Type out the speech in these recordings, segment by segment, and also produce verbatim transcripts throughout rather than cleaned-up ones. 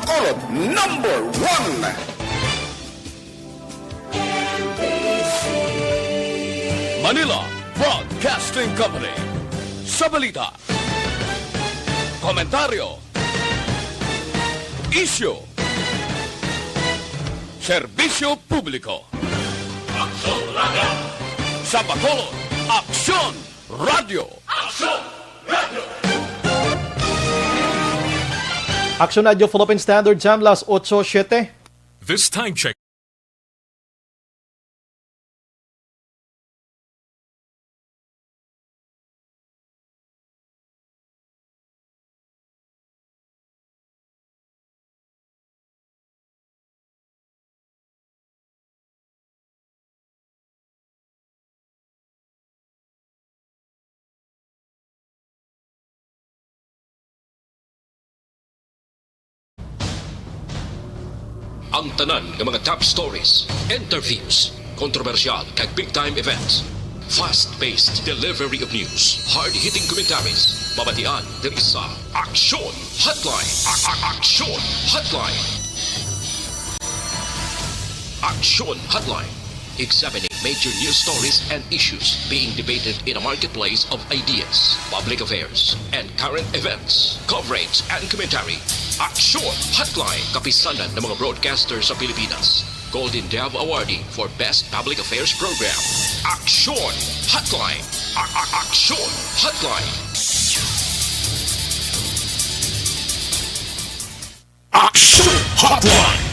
Bacolod number one. Manila Broadcasting Company. Sa balita, komentaryo, isyu, serbisyo publiko. Aksyon Radio. Sa Bacolod, Aksyon Radio. Aksyon Radio. Aksyon Radio Philippine Standard Time, las otso siete. This time check. Ang tanan nga mga top stories, interviews, kontrobersyal kag big time events. Fast-paced delivery of news, hard-hitting commentaries, mabatian diri sa Aksyon Hotline. A- a- Aksyon Hotline. Aksyon Hotline. Examining major news stories and issues being debated in a marketplace of ideas, public affairs, and current events. Coverage and commentary. Aksyon Hotline. Kapisanan ng mga broadcaster sa Pilipinas. Golden Dove Awardee for Best Public Affairs Program. Aksyon Hotline. A- a- Aksyon Hotline. Aksyon Hotline.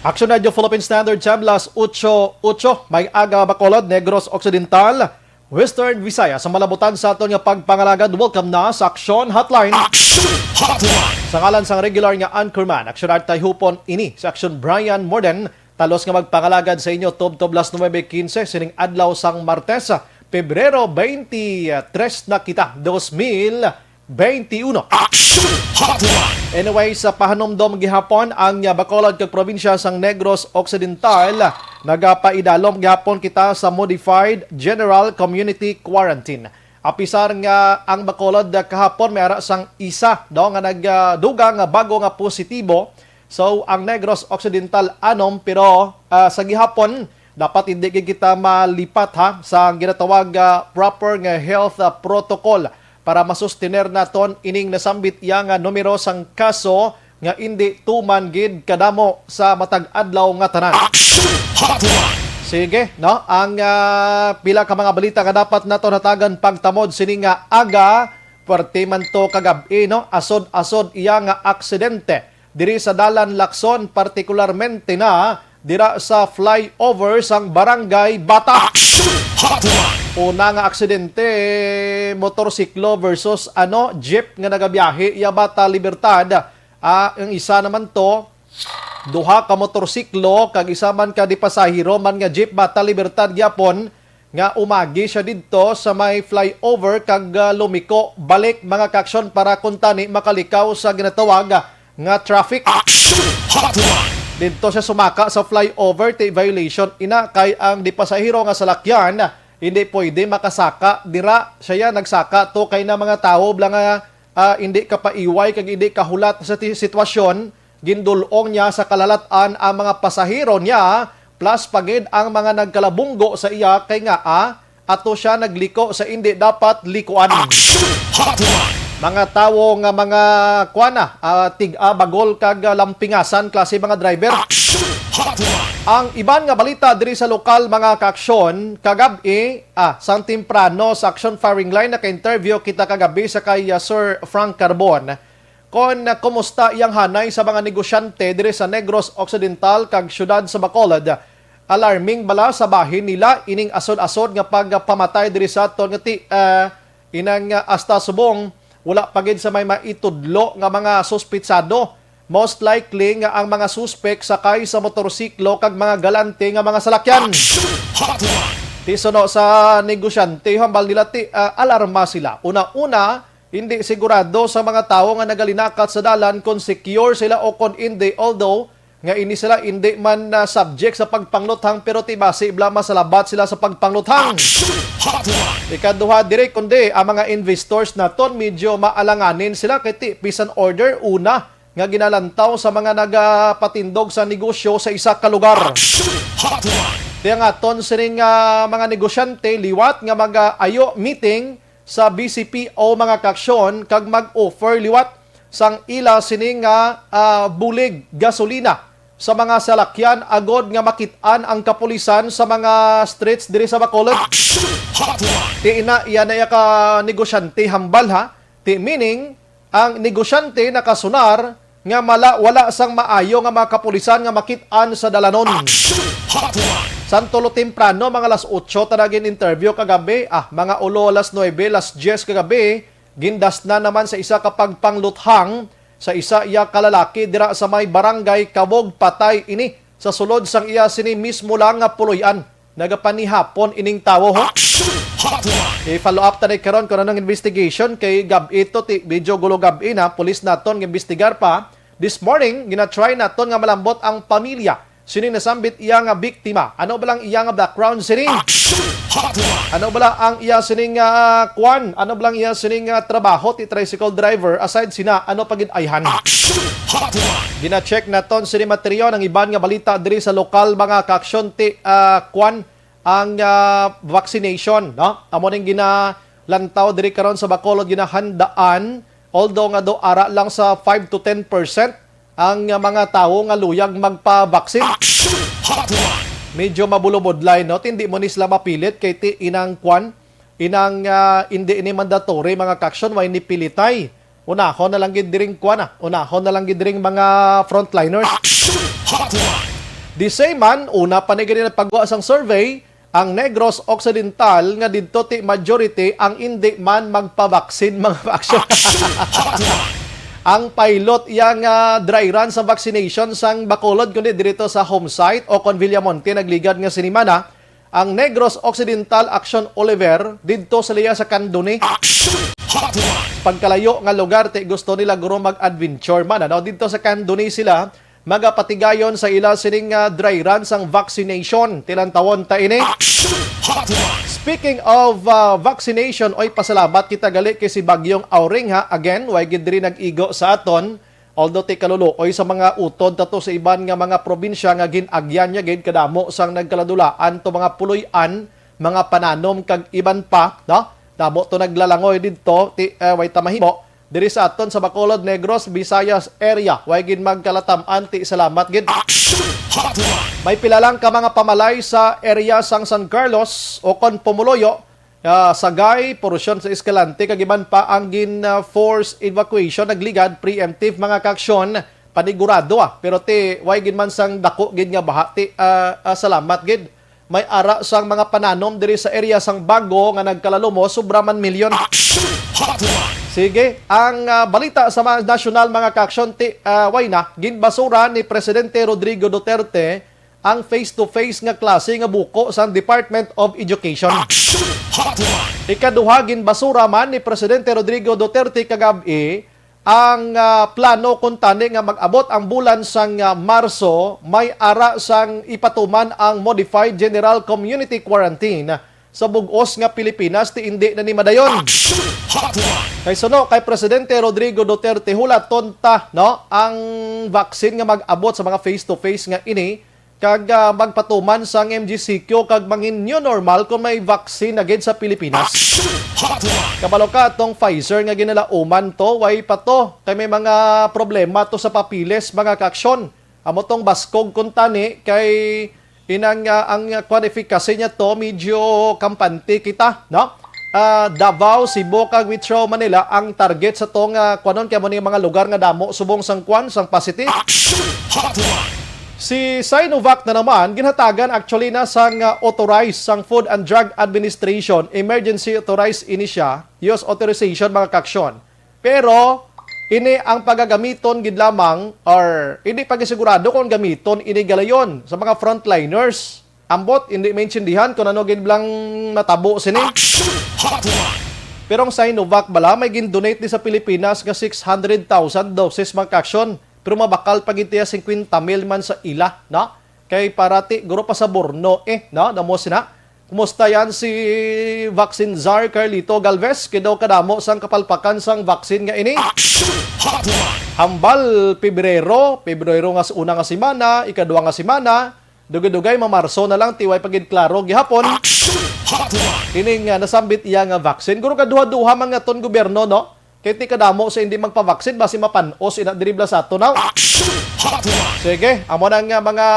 Aksyon Radio Philippine Standard Time, las otso otso. May aga, Bacolod, Negros Occidental, Western Visayas, sa malabutan sa aton nga pagpangalagad. Welcome na sa Aksyon Hotline. Aksyon Hotline. Sa ngalan sang regular nga anchorman, Aksyon Artay Hupon ini, sa Aksyon Brian Morden, talos nga magpangalagad sa inyo tubtob las nuebe quince sining adlaw sang Martes, Pebrero twenty-three na kita, dos mil twenty-uno. Aksyon Hotline. Anyway, sa pahanumdom gihapon ang, ah, Bacolod kag probinsya sang Negros Occidental, nagapaidalom gihapon kita sa modified general community quarantine. Apisar nga ang Bacolod, ah, kahapon may ara sang isa, no, nga nagdugang nga bago nga positibo. So, ang Negros Occidental anom, pero, ah, sa gihapon, dapat hindi gid kita malipat, ha, sa ginatawag, ah, proper nga health, ah, protocol para masustener naton ining nasambit iya nga numero sang kaso nga indi tuman gid kadamo sa matag adlaw nga tanan. Action Hotline! Sige, no? Ang, ah, pila ka mga balita nga dapat naton hatagan pagtamod sini nga aga, puwerte man to kagab-i, no? Asod-asod iya nga aksidente diri sa Dalan Lacson, partikularmente na dira sa flyover sang Barangay Bata. Action Hotline! Una nga aksidente, motorsiklo versus, ano, jeep nga nagabiyahe, iya Bata Libertad. Ah, ang isa naman to, duha ka motorsiklo kag isa man ka di pasahero man nga jeep Bata Libertad gyapon nga umagi siya didto sa may flyover kag, ah, lumiko balik, mga kaaksyon, para kuntani makalikaw sa ginatawag, ah, nga traffic. Action Hotline! Didto siya sumaka sa flyover, ti violation ina kay ang di pasahero nga salakyan hindi pwede makasaka dira. Siya ya nagsaka to kay na mga tawo bala nga, ah, hindi kapaiway kag hindi kahulat sa ti-, sitwasyon. Gindul-ong niya sa kalalat-an ang mga pasahero niya, plus pa gid ang mga nagkalabunggo sa iya, kay ngaa ato siya nagliko sa indi dapat likuan. Action Hotline! Mga tawo nga mga, kuan na, ah, tig-a Bagol kag, ah, Lampingasan klase mga driver. Action Hotline! Ang iban nga balita diri sa lokal, mga kaaksyon, kagab-i, ah, sang temprano sa Action Firing Line, naka-interview kita kagabi sa kay, ah, Sir Frank Carbon. Kon kumusta iyang hanay sa mga negosyante diri sa Negros Occidental kag siyudad sa Bacolod. Alarming bala sa bahin nila ining asod-asod nga pagpamatay diri sa aton nga ti-, ah, inang, ah, hasta subong wala pa gid sa may maitudlo nga mga suspitsado. Most likely nga ang mga suspek sakay sa motorsiklo kag mga galante nga mga salakyan. Action Hotline! Ti suno sa negosyante, hambal nila ti, ah, alarma sila. Una-una, hindi sigurado sa mga tawo nga nagalinakat sa dalan kon secure sila o kon indi, although nga ini sila indi man, ah, subject sa pagpangluthang, pero ti basi bala masalabat sila sa pagpangluthang. Action Hotline! Ikaduha diri, kundi ang mga investors naton medyo maalanganin sila kay ti peace and order una nga ginalantaw sa mga nagapatindog sa negosyo sa isa ka lugar. Action Hotline. Ti ang aton sining, ah, mga negosyante liwat nga mag-ayo meeting sa B C P O, mga kaaksyon, kag mag-offer liwat sang ila sini nga, ah, bulig gasolina sa mga salakyan agod nga makit-an ang kapulisan sa mga streets diri sa Bacolod. Action Hotline. Ti ina iya na iya ka negosyante hambal, ha. Ti meaning, ang negosyante nakasunar nga mala, wala sang maayo nga mga kapulisan nga makit-an sa dalanon. Action Hotline. Santo lo temprano, mga alas otso ta nagin interview kagabi, ah, mga ulo alas nuebe, alas diyes kagabi, gindasnan naman sa isa ka pagpangluthang sa isa iya ka lalaki dira sa may barangay Kabog. Patay ini sa sulod sang iya sini mismo lang nga puloy-an. Nagapanihapon ining tawo, ho. Action Hotline. I-follow up ta ni karon kung anong investigation kay gab-i to, ti, medyo gulo gab-i na, pulis naton nga imbestigar pa. This morning, gina-try naton nga malambot ang pamilya sini nasambit iya nga biktima. Ano ba lang iya nga background sini? Action Hotline. Ano bala ang iya sining, ah, kwan? Ano bala ang iya sining, ah, trabaho ti tricycle driver? Aside sina, ano pa gid ayhan? Action Hotline. Gina-check naton sini material ang iban nga balita diri sa lokal, mga kaaksyon, ti, ah, kwan, ang, ah, vaccination, no? Amo ning ginalantaw diri karon sa Bacolod, ginahandaan, although nga do ara lang sa five to ten percent ang, ah, mga tawo nga luyag magpa-vaccine. Action Hotline. Medyo mabulobodlay, no? Ti hindi mo ni sila mapilit kay ti inang kwan, inang, ah, hindi ini mandatory, mga kaaksyon, way ni pilitay. Unahon na lang gid diring kwan, ah. Unahon na lang gid diring mga frontliners. Action Hotline. Di say man, una pa ni gani nagpagawa sang survey, ang Negros Occidental nga didto ti majority ang indi man magpabaksin, mga action. Action Hotline. Ang pilot iya nga dry run sa vaccination sang Bacolod, kundi diri to sa home site o kon Villamonte nagligad nga sinimana, ang Negros Occidental Action Oliver didto sa liya sa Candoni. Action Hotline. Pagkalayo nga lugar, ti gusto nila guro mag-adventure man, ano? Didto sa Candoni sila magapatigayon sa ila sining, ah, dry run sang vaccination. Tilantawon ta ini. Action Hotline. Speaking of, ah, vaccination, oy, pasalamat kita gali kay si Bagyong Auring, ha. Again, way gid diri nag-igo sa aton. Although ti kaluluoy sa mga utod ta to sa iban nga mga probinsya nga gin-agyan niya gid kadamo sang nagkaladulaan to mga puloy-an, mga pananom kag iban pa, no? Damo to naglalangoy didto, ti, eh, way ta mahimo. Diri sa aton sa Bacolod, Negros, Visayas area, way gid magkalatam-an, ti salamat gid. Action Hotline. May pila lang ka mga pamalay sa area sang San Carlos o kon Pumuluyo, ah, Sagay, porsyon sa Escalante, kag iban pa ang gin, ah, force evacuation, nagligad, preemptive, mga kaaksyon, panigurado, ah. Pero ti, way gid man sang dako gid nga baha, ti, ah, ah, salamat gid. May ara sang mga pananom diri sa area sang Bago nga nagkalalumos, sobra man milyon. Action Hotline. Sige, ang, ah, balita sa mga nasyonal, mga kaaksyon, ti, ah, way na, ginbasura ni Presidente Rodrigo Duterte ang face-to-face nga klase nga buko sang Department of Education. Action Hotline. Ikaduha, ginbasura man ni Presidente Rodrigo Duterte kagab-i ang, ah, plano kuntani nga mag-abot ang bulan sang, ah, Marso, may ara sang ipatuman ang modified general community quarantine sa bug-os nga Pilipinas, ti indi na ni madayon. Action Hotline. Kay suno kay Presidente Rodrigo Duterte, hulaton ta, no, ang vaccine nga mag-abot sa mga face-to-face nga ini, kag, ah, magpatuman sang M G C Q kag mangin new normal kon may vaccine na gid sa Pilipinas. Action Hotline. Kabalo ka, atong Pfizer nga ginalauman to, way pa to. Kay may mga problema to sa papeles, mga kaaksyon. Amo tong baskog kuntani kay inang, ah, ang qualificacy niya to medyo kampante kita, no? Ah, Davao, Cebu, kag Metro Manila ang target sa tong, ah, kuwanon kay amo ni mga lugar nga damo subong sang kwan, sang positive. Action Hotline. Si Sinovac na naman, ginhatagan actually na sang, ah, authorized sang Food and Drug Administration, emergency authorized ini siya, use authorization, mga kaaksyon. Pero ini ang pagagamiton gid lamang, or hindi pa gid sigurado kung gamiton ini galayon sa mga frontliners. Ambot, hindi maintindihan kung ano gid lang natabo sini. Action Hotline. Pero ang Sinovac bala, may gin-donate ni sa Pilipinas nga six hundred thousand doses, mga kaaksyon. Pero mabakal pa gid tiya fifty mil man sa ila, no? Kay para ti, guro pa sa Borno, eh, no? Damo sina. Kumusta yan si Vaccine Czar Carlito Galvez? Kay daw kadamo sang kapalpakan sang vaccine nga ini. Action Hotline! Hambal, Pebrero, Pebrero nga s-, una nga semana, ikadua nga semana, dugay-dugay, mamarso na lang, ti way pa gid klaro gihapon. Action Hotline! Ining, ah, nasambit iya nga vaccine. Guro, kaduha-duha man nga ton gobyerno, no? Kay ti kadamo sa hindi magpavaksin, basi mapan-os ina diri bala sa ato, no? Action Hotline! Sige, amo na nga mga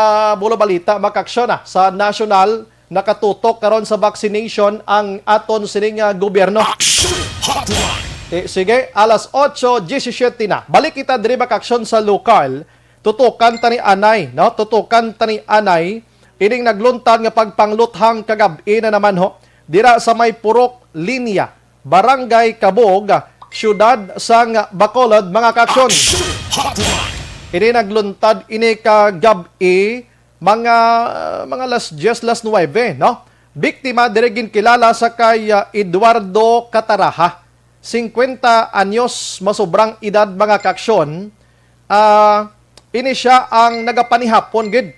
bulo balita, mga kaaksyon, ah, sa nasyonal, nakatutok karon sa vaccination ang aton sining, ah, gobyerno. Action Hotline! Eh, sige, alas otso diecisiete na. Balik kita diri, mga kaaksyon, sa lokal. Tutukan ta ni anay, no? Tutukan ta ni anay ining nagluntad nga pagpangluthang kagab-i na naman, ho, dira sa may Purok Linya, Barangay Cabog, siyudad sang Bacolod, mga kaaksyon. Action Hotline! Ini nagluntad ini kagab-i, mga, mga alas diyes, alas nuwebe, no? Biktima diri ginkilala sa kay, ah, Eduardo Cataraha, singkwenta anyos, masobrang edad, mga kaaksyon. Ah, ini sia ang nagapanihapon gid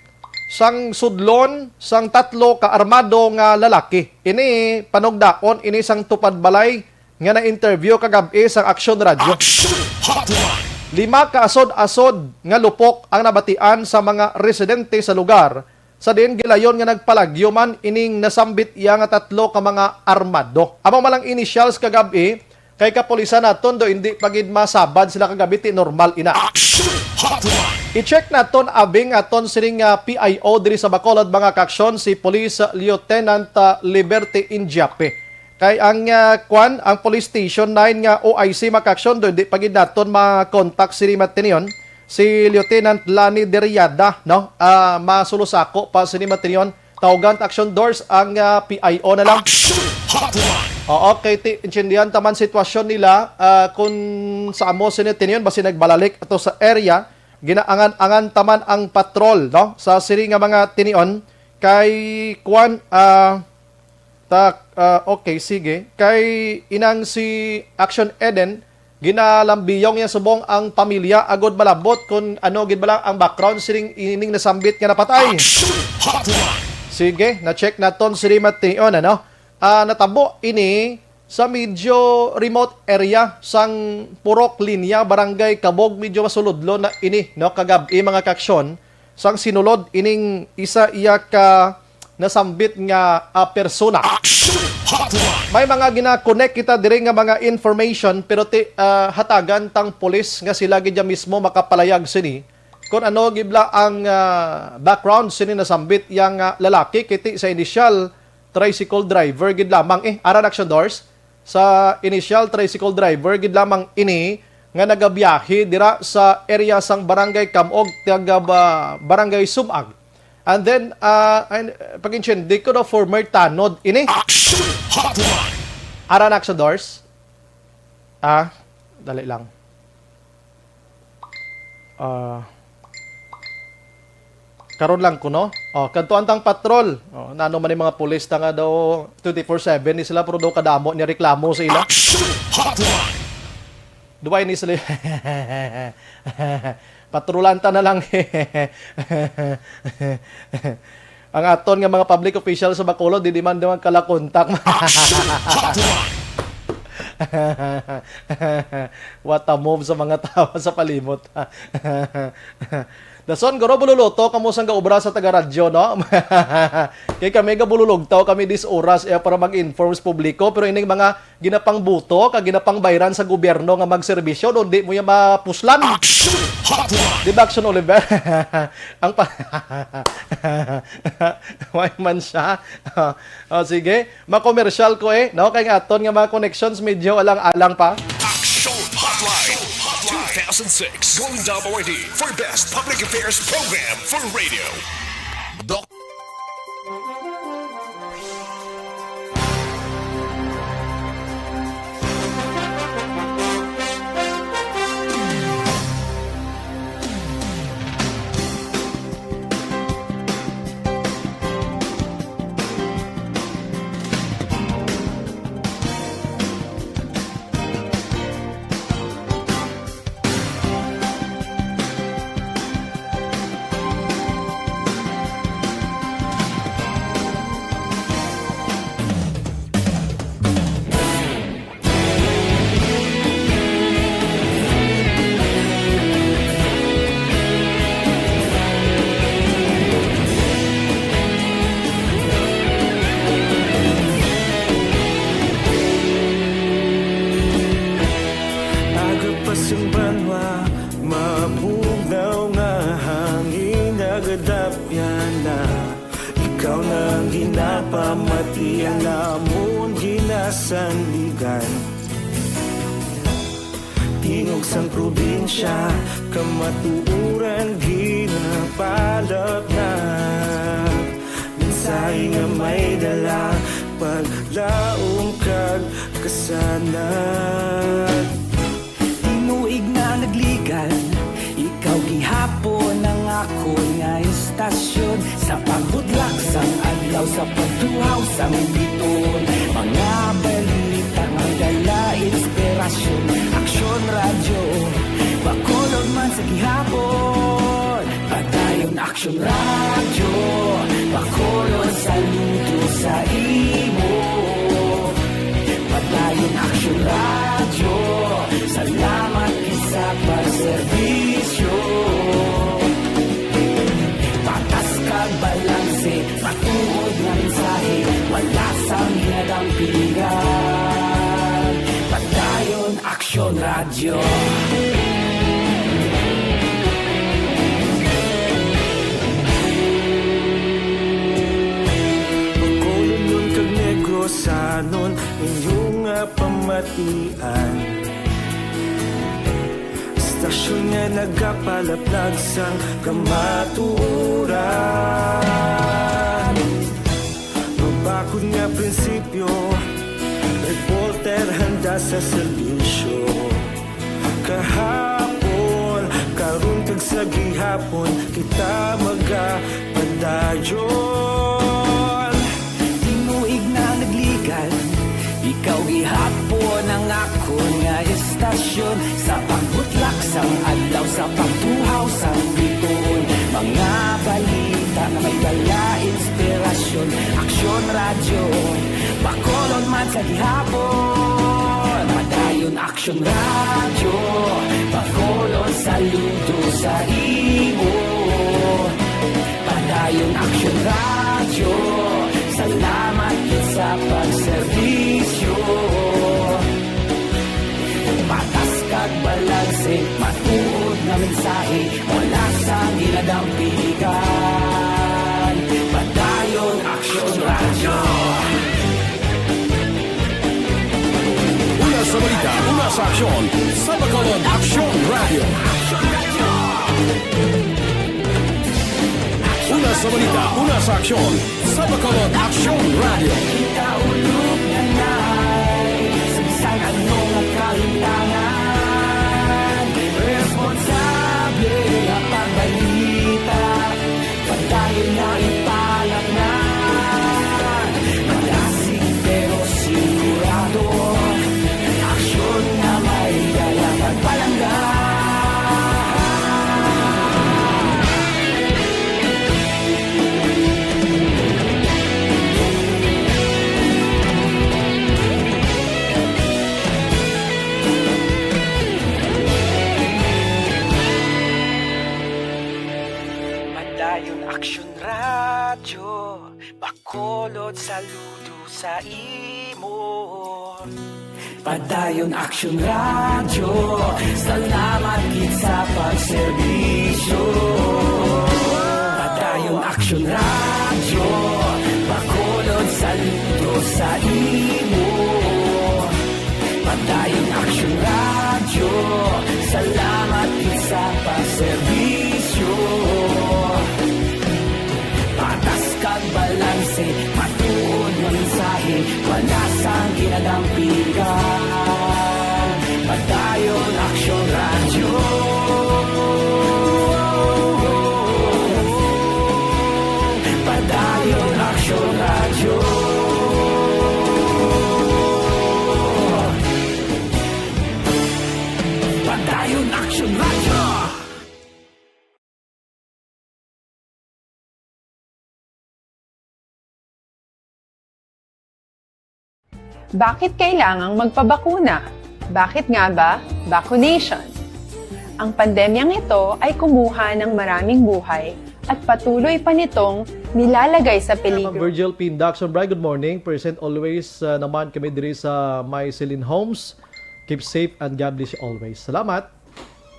sang sudlon sang tatlo ka armado nga lalaki. Ini panugdaon ini sang tupad balay nga na-interview kagab-i sang Aksyon Radyo. Action Hotline! Lima ka asod-asod nga lupok ang nabatian sa mga residente sa lugar, sa diin gilayon nga nagpalagyo man ining nasambit iya nga tatlo ka mga armado. Amo man lang initials kagab-i, kay kapulisan naton do hindi pa gid masabad sila kagab-i, ti normal ina. Action Hotline! I-check naton, abing aton sining, ah, P I O diri sa Bacolod, mga kaaksyon, si Police Lieutenant, ah, Liberty Indiape. Kay ang, ah, kwan, ang Police Station nine nga O I C, mga kaaksyon, do hindi pa gid naton ma-contact sini matinyon, si Lieutenant Lani Deriada, no? Ah, masulusako pa sini matinyon. Tawgan ta, Action Dors, ang, ah, P I O na lang. Action Hotline! Oo, kay ti-, intindihan ta man sitwasyon nila, ah, kung sa amo sini tiniyon, basi nagbalalik ato sa area, ginaangan-angan ta man ang patrol, no? Sa sini nga mga tinion, kay kwan, ah, tak, ah, okay, sige. Kay inang si Action Eden, ginalambiyong niya subong ang pamilya agud malabot kung ano gid bala ang background sining ining nasambit nga napatay. Action Hotline! Sige, na-check naton si Rimat Tion, ano? Ah, natabo ini sa medyo remote area sang Purok Linya, Barangay Cabog. Medyo masuludlo na ini, no, kagab-i, mga kaaksyon, sang sinulod ining isa iya ka nasambit nga, ah, persona. Action Hotline! May mga gina-connect kita diri nga mga information, pero ti, ah, hatagan tang pulis nga sila gid ya mismo makapalayag sini kung ano gid bala ang, ah, background sini nasambit yang, ah, lalaki, kay ti sa initial, tricycle driver gid lamang, eh. Ara na, Action Dors. Sa initial, tricycle driver gid lamang ini nga nagabiyahe dira sa area sang Barangay Camog, taga ba-, Barangay Sumag. And then, ah, ay, pag-intindi ko daw, former tanod ini. Action Hotline! Ara na, Action Dors. Ah, dali lang. Ah, karon lang kuno. Oh, kadtuan tang patrol. Oh, nano man yung mga pulis ta nga daw twenty-four seven ni sila, pero daw kadamo niya reklamo sa ila. Action Hotline! Duway ni sila. Patrolan ta na lang. Ang aton nga mga public official sa Bacolod, di, di man daw magkalakontak. Action Hotline! What a move sa mga tawo sa palimot. Dason, guro, bululuto kamo sang gaobra sa taga-radyo, no? Kay kami, gabululugtaw kami dis oras, eh, para mag-inform sa publiko, pero ining mga ginapangbuto kag ginapangbayran sa gobyerno nga magserbisyo, no, di mo yan mapuslan. Action Hotline! Di ba, Action Oliver? Ang pa-, Why man siya? Oh, sige. Makomersyal ko, eh, no? Kay nga aton nga mga connections medyo alang-alang pa. Action Hotline two thousand six Golden Dome Awardee for Best Public Affairs Program for Radio. Doc Sandigan. Tingog sang probinsya, kamatuoran ginapalapnap. Mensahe nga may dala, paglaom kag kasanag. Tinuig na nagligan, ikaw gihapon ang akon nga istasyon. Sa pagbudlak sang adlaw, sa pagtuhaw sang biton, mga balita nga dala inspirasyon. Aksyon Radyo, Bacolod man sa gihapon. Padayon Aksyon Radyo, Bacolod, saludo sa imo. Padayon Aksyon Radyo, salamat gid sa pagserbisyo. Patas kag balanse, matuod nga mensahe, wala sang ginadampigan. Padayon Aksyon Radyo. Bacolodnon kag Negrosanon, inyo nga pamatian. Istasyon nga nagapalaplag sang kamatuoran. Mabakod nga prinsipyo, reporter handa sa serbisyo. Kahapon, karon kag sa gihapon, kita magapadayon. Tinuig na nagligan, ikaw gihapon ang akon nga istasyon. Sa pagbutlak sang adlaw, sa pagtuhaw sang bituon, mga balita nga may dala inspirasyon. Aksyon Radyo, Bacolod man sa gihapon. Padayon Aksyon Radyo, Bacolod, saludo sa imo. Padayon Aksyon Radyo, salamat gid sa pagserbisyo. Patas kag balanse, matuod nga mensahe, wala sang ginadampigan. Padayon Aksyon Radyo. Una sa balita, una sa aksyon, sa Bacolod Aksyon Radyo. Una sa balita, una sa aksyon, sa Bacolod Aksyon Radyo. Kita ulog na nai, sa bisan ano nga kalimtangan, responsable nga pagbalita. Padayon na ipalaknag, malasig pero sigurado, aksyon nga may dala pagpalangga. Padayon Aksyon Radyo, Bacolod, saludo sa imo. Padayon Aksyon Radyo, salamat gid sa pagserbisyo. Padayon Aksyon Radyo, Bacolod, saludo sa imo. Padayon Aksyon Radyo, salamat gid sa pagserbisyo. Patas kag balanse, matuod nga mensahe, wala sang ginadampigan. Padayon Aksyon Radyo. Padayon Aksyon Radyo. Padayon Aksyon Radyo. Bakit kailangang magpabakuna? Bakit nga ba vaccination? Ang pandemyang ito ay kumuha ng maraming buhay at patuloy pa nitong nilalagay sa Ma'am peligro. Virgil Pindac, Sombray, good morning. Present always, uh, naman kami diri sa My Celine Homes. Keep safe and God bless you always. Salamat.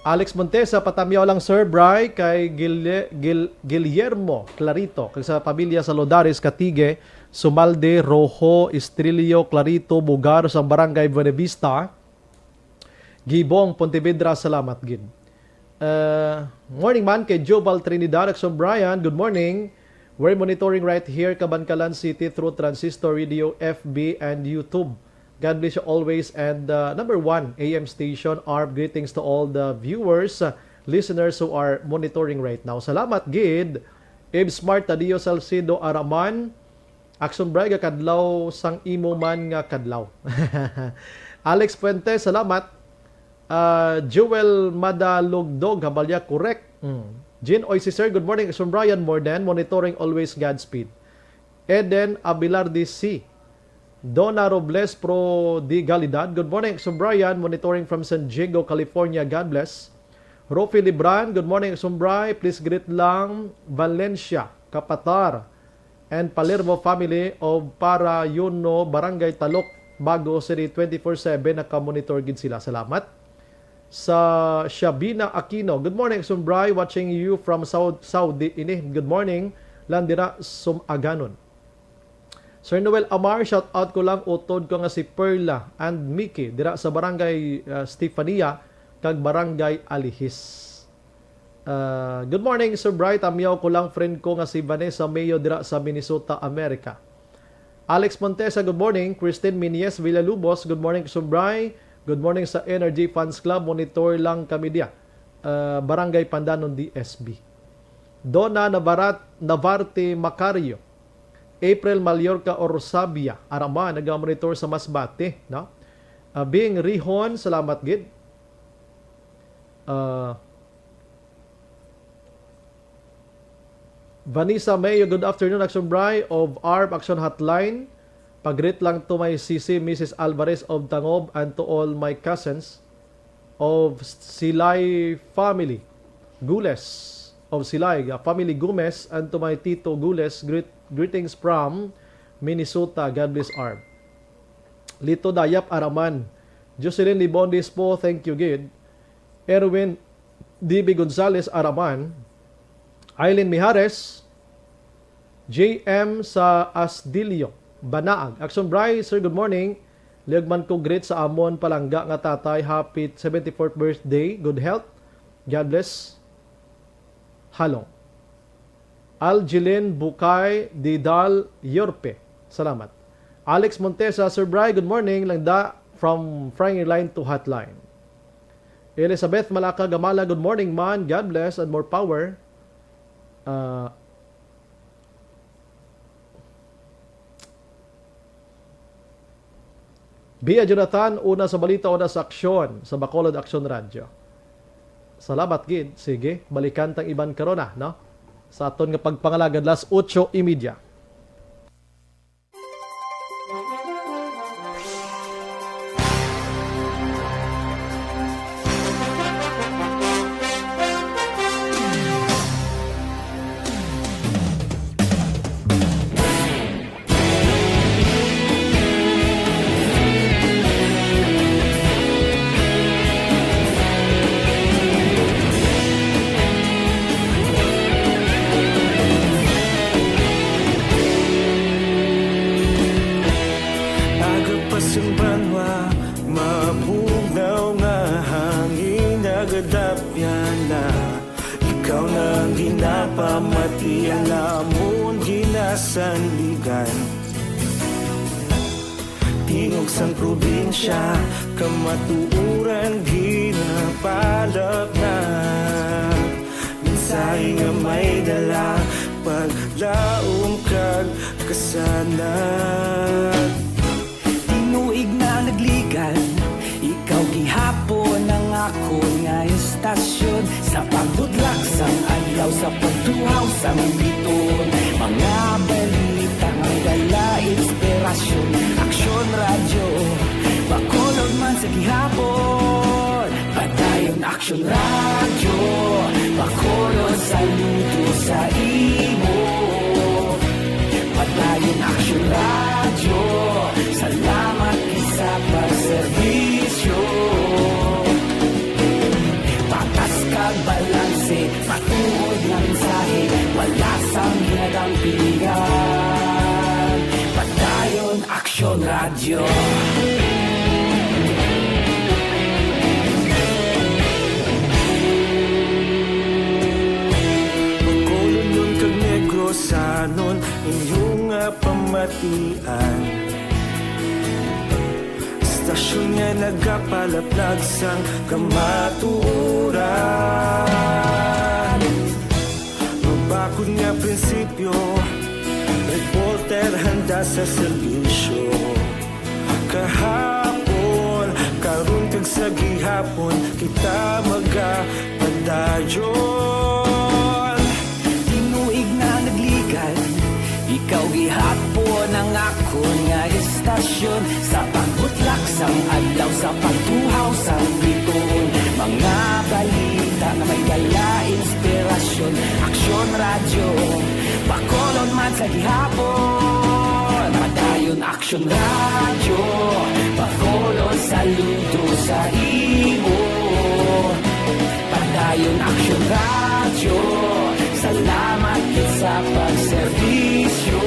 Alex Montesa, patamyaw lang, Sir Bry, kay Guille-, Guil-, Guillermo Clarito, kag sa pamilya sa Lodares, Catigue, Sumalde, Rojo, Estrillo, Clarito, Bugar, sang Barangay Buenavista, Gibong, Pontevedra, salamat gid. Uh, morning man kay Jobal Trinidad, Action Brian, good morning. We're monitoring right here, Kabankalan City, through Transistor Radio, F B, and YouTube. God bless you always. And, uh, number one A M station, ARP, greetings to all the viewers, uh, listeners who are monitoring right now. Salamat gid. Eve Smart, Tadio Salcedo Araman, Action Brian, kadlaw sang imo man nga kadlaw. Alex Fuentes, salamat. Ah, Jewel Madalugdog, Habalya, correct. Mm. Jean Oy, si Sir, good morning, Action Brian, more than monitoring, always Godspeed. Eden Abilar D C. Donna Robles Pro de Galidad, good morning, Action Brian, monitoring from San Diego, California, God bless. Rofi Libran, good morning, Action Bri, please greet lang Valencia, Kapatar, and Palermo family of Parayono, Barangay Talok, Bago City, twenty-four seven, naka-monitor gid sila. Salamat. Sa Shabina Aquino, good morning, Action Bri, watching you from Saud-, Saudi ini. Good morning lang dira sum-aganon. Sir Noel Amar, shout out ko lang, utod ko nga si Perla and Mickey dira sa Barangay, uh, Stefania kag Barangay Alihis. Uh, good morning, Sir Bright. Amyaw ko lang, friend ko nga si Vanessa Mayo dira sa Minnesota, America. Alex Montesa, good morning. Christine Minies Villalubos, good morning, Sir Bright. Good morning sa Energy Fans Club. Monitor lang kami diya. Uh, Barangay Pandanon, D S B. Donna Navarat-, Navarte Macario, April Mallorca Orsabia, Arama, nagamonitor sa Masbate, no? Uh, Bing Rihon, salamat gid. Uh, Vanessa Mayo, good afternoon, Action Bri of ARP Action Hotline. Pagreet lang to my sisi, Missus Alvarez of Tangob, and to all my cousins of Silay family, Gules of Silay, uh, family Gomez, and to my Tito Gules, greet-, greetings from Minnesota. God bless, ARP. Lito Dayap Araman. Jocelyn Libon Dispo, thank you gid. Erwin D B Gonzalez Araman. Aileen Mijares. J M sa Asdilio, Banaag. Action Bri, sir, good morning. Lihog man ko greet sa amon palangga nga tatay. Happy seventy-fourth birthday. Good health. God bless. Halong. Algeline Bukay Didal Yorpe. Salamat. Alex Montesa, Sir Bri, good morning. Langda from frying line to hotline. Elizabeth Malaka Gamala, good morning, man. God bless and more power. Ah, Bia Jonathan, una sa balita, una sa aksyon, sa Bacolod Aksyon Radyo. Salamat gid. Sige, balikan tang iban karon na, no? Sa aton nga pagpangalagad, las otso y media. Aga pa sang banwa, mabugnaw nga hangin nagadapyan na. Ikaw na ang ginapamati, ang amon ginasanligan. Tingog sang probinsya, kamatuoran ginapalap na. Mensahe nga may dala, paglaom kag kasanag. Tinuig na nagligan, ikaw gihapon ang akon nga estasyon. Sa pagbudlak sang adlaw, sa pagtuhaw sang biton, mga balita nga dala inspirasyon. Aksyon Radyo, Bacolod man sa gihapon. Padayon Aksyon Radyo, Bacolod, saludo sa imo. Padayon Aksyon Radyo, salamat gid sa pagserbisyo. Patas kag balanse, matuod nga mensahe, wala sang ginadampigan. Bacolodnon kag Negrosanon, inyo nga pamatian. Istasyon nga nagapalaplag sang kamatuoran. Mabakod nga prinsipyo, reporter handa sa serbisyo. Kahapon, karon kag sa gihapon, kita magapadayon. Tinuig na nagligad, ikaw gihapon ang akon nga istasyon. Sa pagbutlak sang adlaw, sa pagtuhaw sang bituon, mga balita nga may dala inspirasyon. Aksyon Radyo, Bacolod man sa gihapon. Padayon Aksyon Radyo, Bacolod saludo sa imo. Padayon Aksyon Radyo, salamat gid sa pagserbisyo.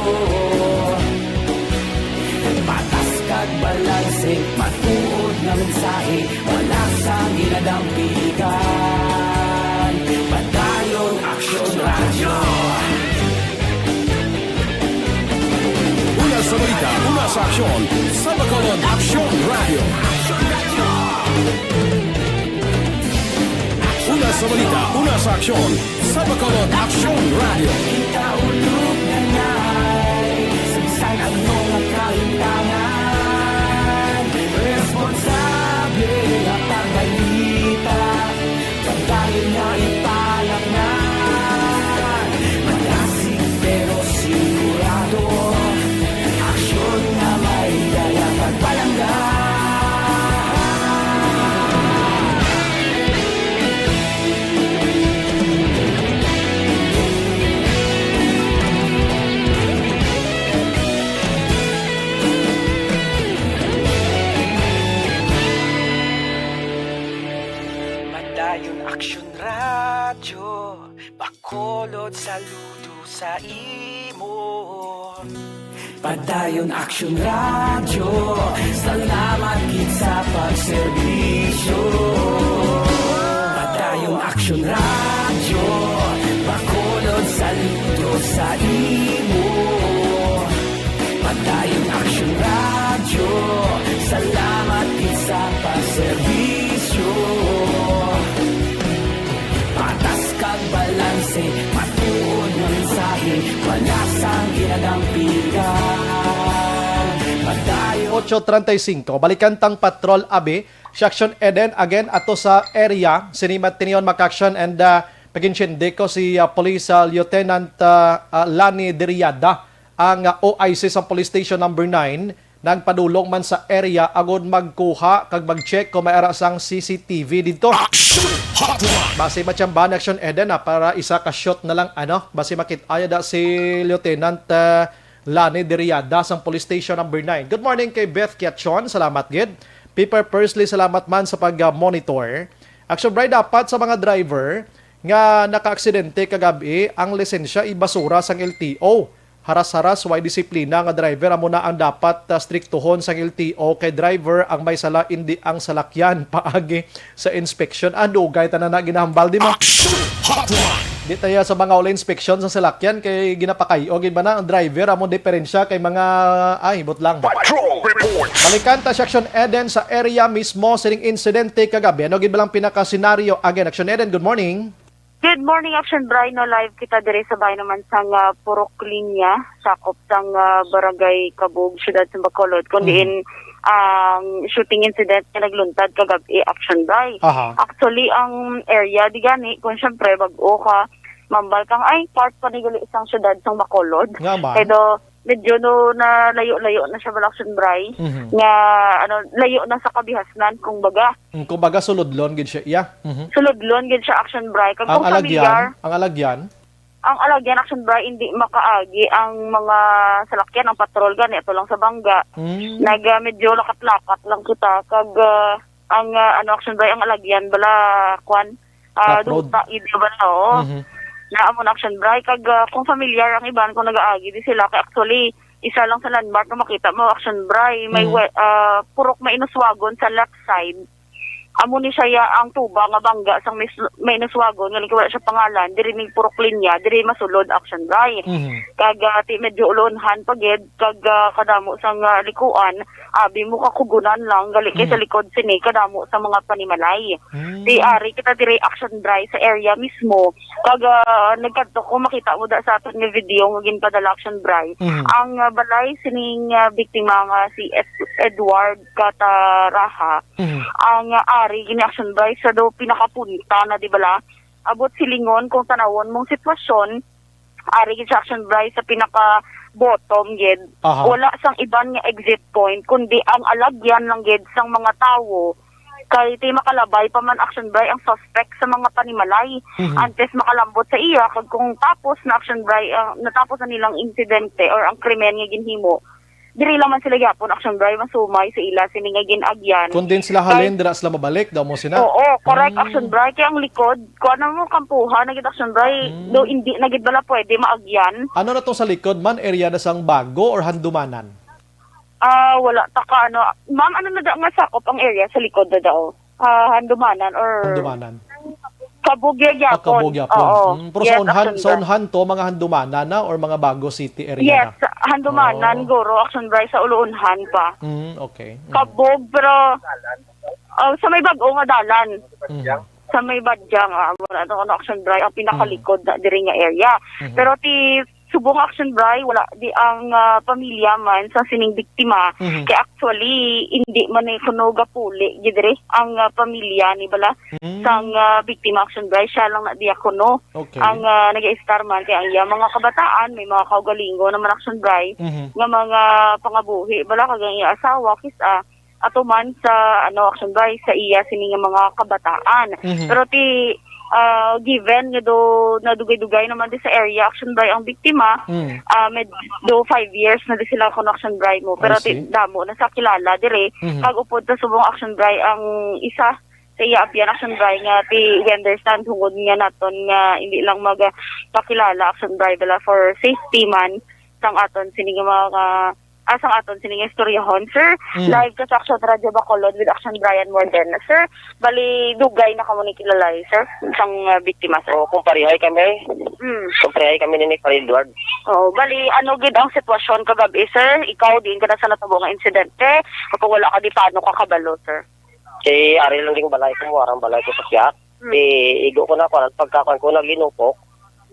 Patas kag balanse, matuod nga mensahe, wala sang ginadampigan. Padayon Aksyon Radyo. Una sa balita, una sa aksyon, sa Bacolod Aksyon Radyo. Una sa balita, una sa aksyon, sa Bacolod Aksyon Radyo. Kita ulog na ngay, saysay ang mga kalimtangan. Responsable nga pagbalita, pagdali nga ipalaknan. Malasig pero sigurado, aksyon nga may dala pagpalangga. Padayon Aksyon Radyo, Bacolod saludo sa imo. Padayon Aksyon Radyo, salamat gid sa pagserbisyo. Padayon Aksyon Radyo, Bacolod saludo sa imo. Padayon Aksyon Radyo, salamat gid sa pagserbisyo. Patas kag balanse, matuod nga mensahe, wala sang ginadampigan. Padayon. Ocho treinta y cinco, balikan tang patrol, abi, si Action Eden again ato sa area. Sini man tinion, Mac Action, and, ah, pag-intindi ko si, ah, Police, ah, Lieutenant, ah, ah, Lani Deriada, ang, ah, O I C sang Police Station Number Nine, nagpadulong man sa area agod magkuha kag mag-check kung may ara sang C C T V didto. Action Hotline! Basi matsambahan, Action Eden, ah, para isa ka shot na lang, ano, basi makit-, ay, da si Lieutenant, ah, Lani Deriada sang Police Station Number Nine. Good morning kay Beth Kiachon, salamat gid. Piper Pursley, salamat man sa pag-, ah, monitor. Action Bri, dapat sa mga driver nga nakaaksidente kagab-i, ang lisensya ibasura sang L T O. Haras-haras, way disiplina nga driver, amo na ang dapat, ah, striktuhon sang L T O, kay driver ang may sala, indi ang salakyan. Paagi sa inspection. Ah, dugay tanan na ginahambal, di ba? Action Hotline! Di tayo sa mga wala inspection sa salakyan, kay ginapakay-o gid ba na ang driver, amo diferensya kay mga, ay, hibot lang. Patrol Report! Balikan ta si Action Eden sa area mismo sining insidente kagabi. Ano gid ba lang pinakasenaryo? Again, Action Eden, good morning. Good morning, Action Bri. No, live kita diri sa bayan naman sang, ah, Purok Linya, sakop sang, ah, Barangay Kabug, Siyudad sa Bacolod, kung Mhm. diin ang shooting incident nga nagluntad kagabi, Action Bri. Aha. Actually, ang area di gani, kung syempre, bag-o ka, mambal kang, ay, part pa ni gali sang siyudad sang Bacolod. Nga man. Kay do, medyo no, nalayo-layo na siya, bala, Action Bri, Mhm. nga, ano, layo na sa kabihasnan, kung baga. Mm, kumbaga, sulodlon gid siya, iya. Mhm. Sulodlon gid siya, Action Bri. Kag Ang kung alagyan, familiar, ang alagyan? Ang alagyan, Action Bri, hindi makaagi ang mga salakyan, ang patrol gani, ato lang sa bangga. Mm. Nag, ah, medyo lakat-lakat lang kita. Kag, ah, ang, ah, ano, Action Bri, ang alagyan, bala, kwan, ah, Off-road. Duta, gid, bala, oo. Mhm. Na amo na, Action Bri. Kag, ah, kung familiar ang iban, kung nagaagi, di sila, kay actually, Isa lang sa landmark nga makita mo, Action Bri, may Mm. we-, ah, purok Mainuswagon sa left side. Amo ni siya ya-, ang tuba nga bangga sang Mis-, Mainuswagon, nga wala siya pangalan, diri ning purok linya, diri masulod, Action Bri. Mhm. Kag, ah, ti medyo ulonhan pa gid, kag, ah, kadamo sang, ah, likuan, abi mo kakugunan lang, gali kay sa Mhm. likod sini, kadamo sa mga panimalay. Mm. Ti ari kita diri, Action Bri, sa area mismo. Kag, ah, nagkadto ko, makita mo da sa aton nga video nga ginpadala, Action Bri. Mhm. Ang, ah, balay sining, ah, biktima nga si Ed-, Edward Cataraha, Mhm. ang, ah, ari gini, Action Bri, sa do pinakapunta na, di bala? Abot silingon kung tanawon mong sitwasyon, ari gid sa, Action Bri, sa pinaka bottom gid. Aha. Wala sang iban nga exit point, kundi ang alagyan lang gid sang mga tawo. Kay ti makalabay pa man, Action Bri, ang suspect sa mga panimalay Mhm. antes makalambot sa iya, kag kung tapos na, Action Bri, ang natapos na nilang insidente or ang krimen nga ginhimo, diri lang man sila gyapon, Action Bri, masumay sa ila sini nga gin-agyan. Kung din sila Kay halin, dira sila mabalik, daw mo sina? Oo, correct, Mm. Action Bri. Kay ang likod, kuan na mo, kampuhan na gid, Action Bri. Mm. Do, hindi na gid bala pwede maagyan. Ano na to sa likod man? Area na sang Bago or Handumanan? Ah, wala ta ka, ano. Ma'am, ano na da nga sakop ang area sa likod na daw? Ah, Handumanan or Handumanan. Kabugya Ah, gyapon. Kabugya po. Oo. Mm, pero Yes, sa unhan, Action sa Bri. unhan to, mga Handumanan na or mga Bago City area Yes, na? Handumanan, Oo. guro, Action Bri, sa uluunhan pa. Mm, okay. Mm. Kabog, pero, ah, sa may bag-o nga dalan. Mm. Sa may Badyang, ah, wala to, ano, Action Bri, ang pinakalikod na diri nga area. Mhm. Pero ti subong, Action Bri, wala di ang, ah, pamilya man sa sining biktima. Mhm. Kay actually, hindi man ni kuno gapuli gid diri ang, ah, pamilya ni bala Mm. sang, ah, biktima, Action Bri, siya lang na diya kuno Okay. ang, ah, nag-iistar man kay ang iya mga kabataan, may mga kaugalingon naman, Action Bri, Mhm. nga mga pangabuhi bala kag ang iya asawa kis-a ato man sa, ano, Action Bri, sa iya sini nga mga kabataan. Mhm. Pero ti, ah, given nga do nadugay-dugay naman di sa area, Action Bri, ang biktima, Mm. ah, med-, do five years na di sila kuno, Action Bri, mo. Pero I ti see. damo na sa kilala diri. Mhm. Kag upod sa subong, Action Bri, ang isa sa iya abyan, Action Bri, nga ti we understand tungod nga naton nga hindi lang magpakilala, Action Bri, bala for safety man sang aton sini nga mga, ah, sang aton sini nga istoryahon, sir. Mm. Live ka sa Action Radio Bacolod with Action Brian Mordena, sir. Bali, dugay na kamo ni kilala, sir, sang, ah, biktima, sir. Oo, kung parehay kami. Mm. Kung parehay kami ni Pare Edward. Oo, bali, ano gid ang sitwasyon kagabi, sir? Ikaw, diin ka na sa natabo nga insidente? Kapag wala ka, di paano ka kabalo, sir? Kay ari lang ding balay ko, mo arang balay ko sa Piat. Hmm. Di igo ko na, kuwan, pagkakuan ko, naglinupok.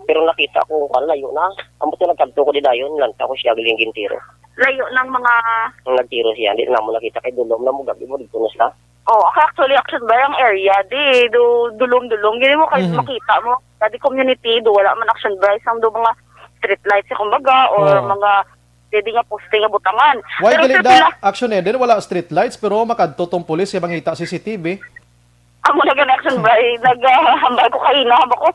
Pero nakita ko, kuwan, layo na. Ambot ko nagkadto ko di dayon, lanta ko siya giling gintiro. Layo ng mga Ang nagtiro siya, di na mo nakita kay dulom na mo, gabi mo, dito na siya. Oh, okay, actually, Action Bri, ang area, di, du-, dulom-dulom. Gini mo, kay Mhm. makita mo, sa di community, do, wala man, Action Bri, sang do mga street lights, kumbaga, or Oo. mga pwede nga poste nga butangan. Why Pero gali sa da pila Action Eden, wala street lights, pero makadto tong pulis kay mangita C C T V? Amo na gani, Action Bri, naghambal ko kaina, hambal ko,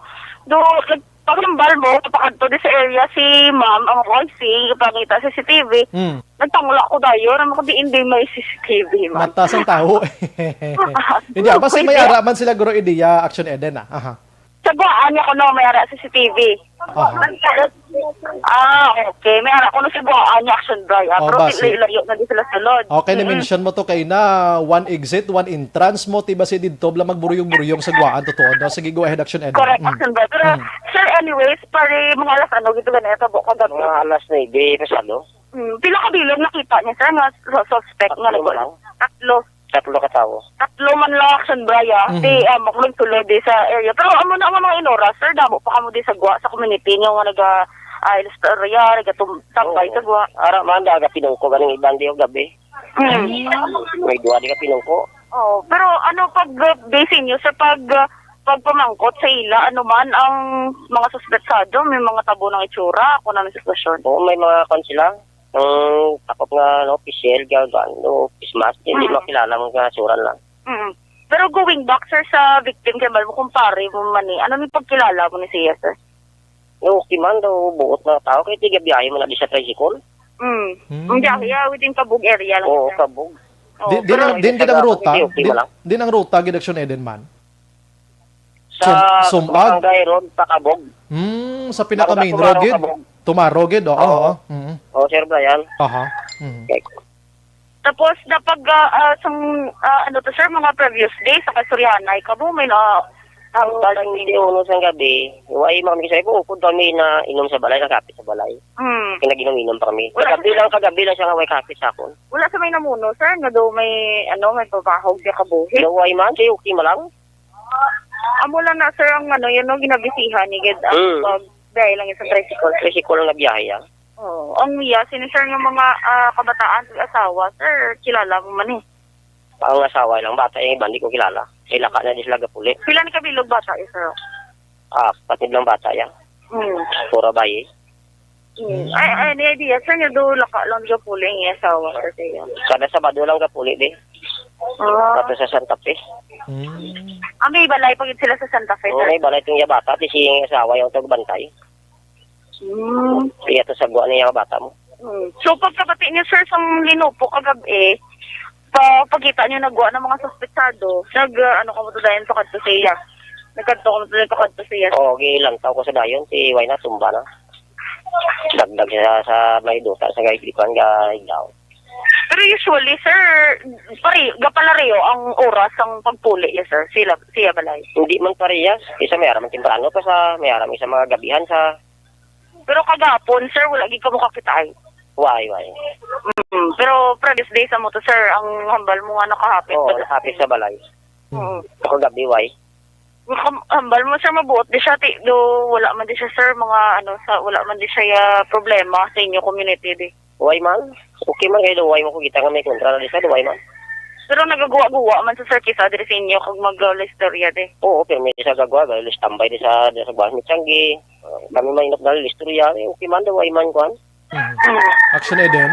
do, nagpahambal mo, pakadto di sa area si ma'am, ang wife, si, pangita sa C C T V. Hmm. Nagtangla ko dayon, amo ko, di, hindi may C C T V, ma'am. Mata sang tawo. Hindi, ah, basta may Okay. ara man sila, guro, ideya, Action Eden, ah. Aha. Sa Guaan niya kuno, may ara sa C C T V. Aha. Ah, okay. May ara kuno sa Guaan niya, Action Bri, ah. Oh, Pero basi. Layo-layo na di sila sulod. Okay, Mm-mm. na-mention mo to kay na one exit, one entrance mo, ti basi didto bala magburyong-buryong sa Guaan, totoo, no? Sige, go ahead, Action Eden. Correct, Mm. Action Bri. Pero, Mm. sir, anyways, pare, mga alas ano, gito ganito, buko gabi. Mga alas nuebe pasado. Mm, pila ka bilog nakita niya, sir, nga su-, suspect nga Tatlo nag-, lang. tatlo. Tatlo ka tawo. Tatlo man lang, Action Bri, ah. Mhm. Di, ah, makulog-tulog di sa area. Pero amo na ang mga inora, sir, damo pa kamo di sa gwa, sa community niyo nga naga, ah, istorya, nagatambay Oo. sa gwa. Ara man, daga pinungko ganing iban di og gabi. Mm. May duwa di ka pinungko. Oh, pero ano pag, uh, base niyo sa pag, uh, pagpamangkot sa ila, ano man ang mga suspetsado, may mga tabo ng itsura, kung ano ang sitwasyon? Oo, may mga kwan sila. Ang takop nga, ano, opisyal, ga-, ga-, ano, face mask, hindi Hmm. makilala mo nga sura lang. Mm. Pero going back, sir, sa victim, kay bal mo, kumpare mo man eh, ano ni pagkilala mo ni siya, sir? Yung okay man daw, buot na tao, kay tiga biyahe mo na di sa tricycle. Mm. Hmm. Ang biyahe, ah, within Kabug area lang, Oo, sir. Kabug. Oo, Di, di pero lang, di, di lang ruta, Hindi, okay di, man lang. di lang ruta, gid Action Eden man. Sa Sum-, Sumbag? Barangay Road, Pakabog. Hmm, sa pinaka Barangay main road Sumbag, gid. Pakabog. Tumaro gid, oo, Oo. oo. Mm. Oh, Sir Brian. Aha. Mm. Okay. Tapos, napag, ah, ah, sang, ah, ano to, sir, mga previous days, sa kasurihanay ka mo, may na, ang Ang balas alas twenty-uno sang gabi, way man kami sa, bukod kami na inom sa balay, nakapit sa balay. Hmm. Kaya nag-inom-inom pa kami. Wala Kagabi sa lang, kagabi lang siya nga way kapit sa akon. Wala sa may namuno, sir, nga daw may, ano, may pabahog siya kabuhi. Daw way man, siya okay man lang. Amo lang na, sir, ang ano, yun, no, ginabisihan ni Gid, ang Mm. pag, dahil lang sa tricycle. Tricycle ang nabiyahe, ah. Oo. Ang iya, sini, sir, nga mga, ah, kabataan, asawa, sir, kilala mo man eh. Ang asawa lang, bata, yung iba, hindi ko kilala. Kay laka na di sila gapuli. Pila ni kabilog bata, eh, sir? Ah, patid lang bata, ya. Hmm. Pura bayi. Hmm. Ay, ay, any idea, sir, nga do laka lang gapuli ang iya asawa, sir, kaya? Kada Sabado lang gapuli, di. Ah. Kato sa Santa Fe. Mm. Ah, may balay pa gid sila sa Santa Fe, Oo, sir? May balay itong iya bata, di si asawa yung tagbantay. Hmm. Iya to sa guwa niya nga bata mo. Hmm. So, pagkabati niyo, sir, sang linupo kagabi, pa, pagkita niyo nagwa ng mga suspetsado, nag, ah, ano ka mo to dayon to kadto sa iya? Nagkadto ka mo to dayon to kadto sa iya? Oo, gilantaw ko sa dayon, si Wayna tumba na. Dagdag siya sa may duta sa gayod, kuwan, ga igdaw. Pero usually, sir, pare, gapalareho ang oras sang pagpuli niya, sir, sila, siya balay? Hindi man parehas. Isa may ara man temprano pa sa, may ara man isa mga gabihan sa Pero kagapon, sir, wala gid kamo kakita ay. Why, why? Mm, pero previous days amo to, sir, ang hambal mo nga nakahapit Oo, pa. Nakahapit sa balay. Mm. Ako gabi, why? Ang ham-, hambal mo, sir, mabuot di siya, ti, do, wala man di siya, sir, mga, ano, sa, wala man di siya, ah, problema sa inyo community, di. Why man? Okay man kayo, why mo ko kita nga may kontra na di sa, why man? Pero nagaguwa-guwa man sa, sir, kisa diri sa inyo kag mag-, uh, istorya, di. Oo, pero may isa gagawa, dahil standby di sa, di sa guwas ni Changi. Uh, kami may inok dahil istorya, eh, okay man daw, why man, kwan? Mhm. Mm. Action Eden?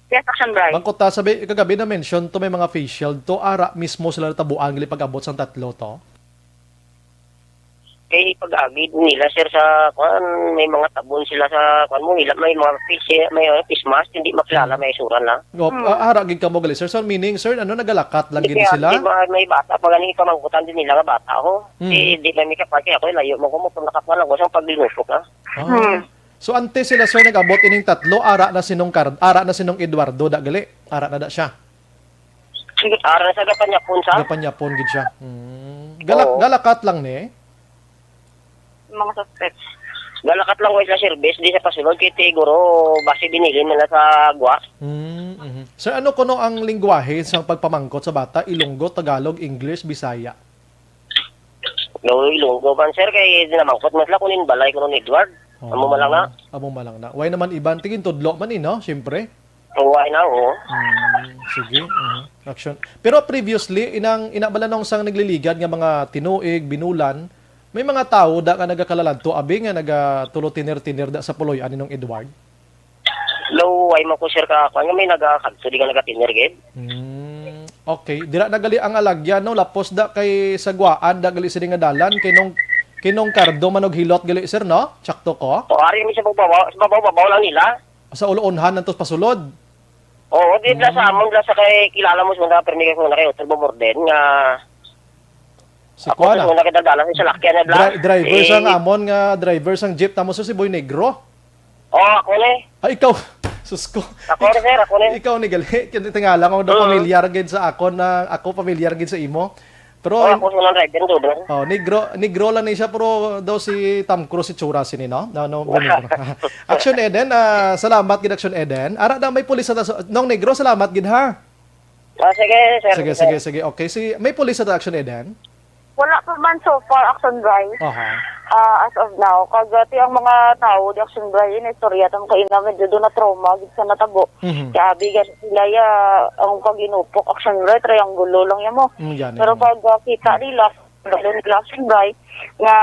Yes, Action Bright. Bangkot ta, sabi, kagabi na mention to, may mga face shield to, ara mismo sila natabuan, gali pag-abot sang tatlo to? Kay pag-agi nila, sir, sa, kwan, may mga tabon sila sa, kwan mo, ila, may mga face, may, uh, face mask, hindi makilala, Mm. may isuran lang. Op, Mm. ah, ara gid kamo gali, sir. So, meaning, sir, ano, nagalakat lang gid Hindi, sila? Di ba, may bata, pag ano, ipamangkutan din nila nga bata, ho. Mm. Di, di na may kapal, kaya ako, layo mo ko mo, kung nakakuha lang ko, sa paglinupok, ha? Ah. Mm. So, antes sila, sir, nag-abot ining tatlo, ara na sinong Card-, ara na sinong Eduardo, da gali? Ara na da siya? Ara na sa Gapanyapon, sa? Gapanyapon gid siya. Mm. Galak-, Oo. Galakat lang ni? Mga suspect. Galakat lang, way sa service, di sa pasulod, kay siguro, basi binili nila sa gwa. Mm, mhm. Sir, ano kuno ang lingwahe sa pagpamangkot sa bata? Ilonggo, Tagalog, English, Bisaya? Daw Ilonggo man, sir, kay namangkot man sila kung in balay ko ni Edward. Amo man lang na. Oh, amo man lang na. Way naman iban, tingin tudlo man eh, no? Siyempre. Way na, oo. Mm, sige. Mhm. Action. Pero previously, inang, ina bala nung sang nagliligad nga mga tinuig, binulan, may mga tawo da nga nagakalaladto, abi nga nagatulo tiner-tiner da sa puloy-an ni Nong Edward? Law, ay mo ko, sir, ka, kwan nga may nagakadto, di nga nagatinir, gid. Hmm, okay. Dira na gali ang alagyan, no? Lapos da kay Saguaan, da gali sini nga dalan, kay nung, kay nung Cardo, Manog Hilot gali, sir, no? Tsakto ko? O, ari mi sa babaw, sa babaw, babaw lang nila. Sa Uluonhan, nantos pasulod? Oo, di, bla sa Hmm. amon, bla sa kay kilala mo, sa mga permi kay, kung na kay Hotel Boborden, nga Si ako, kuan, sa ah. una, kay dadala sa salakyan na, bla. Dri-, driver sang Eh, amon nga, driver sang jeep, tamo sa si Boy Negro. Oh, ako ni. Ay, ikaw. Sus ko. Ako ni, sir, ako ni. Ikaw ni gali. Kaya tingala ko daw Oo. pamilyar gid sa ako na, ako pamilyar gid sa imo. Pero Oh, in-, ako sa unang driver, sir, bro. Oh, Negro, Negro lang ni siya, pero daw si Tom Cruise si tsura sini, no? No, no, Negro. Action Eden, ah, salamat gid Action Eden. Ara na may pulis sa tas-, Nong Negro, salamat gid ha. Ah, sige, sir. Sige, Sir. sige, sige. Okay, si, may pulis sa Action Eden? Wala pa man so far, Action Bright. Aha. Ah, as of now, kag, ah, ti ang mga tawo di Action Bright, inistorya tamo kay ina, medyo do na trauma gid sa natabo. Mhm. Kaya abi gani sila ya, ang pag-inupok, Action Bright, triangulo lang yan mo. Mm, gani, Pero mm. pag, ah, kita nila, lalo nila, Action Bright, nga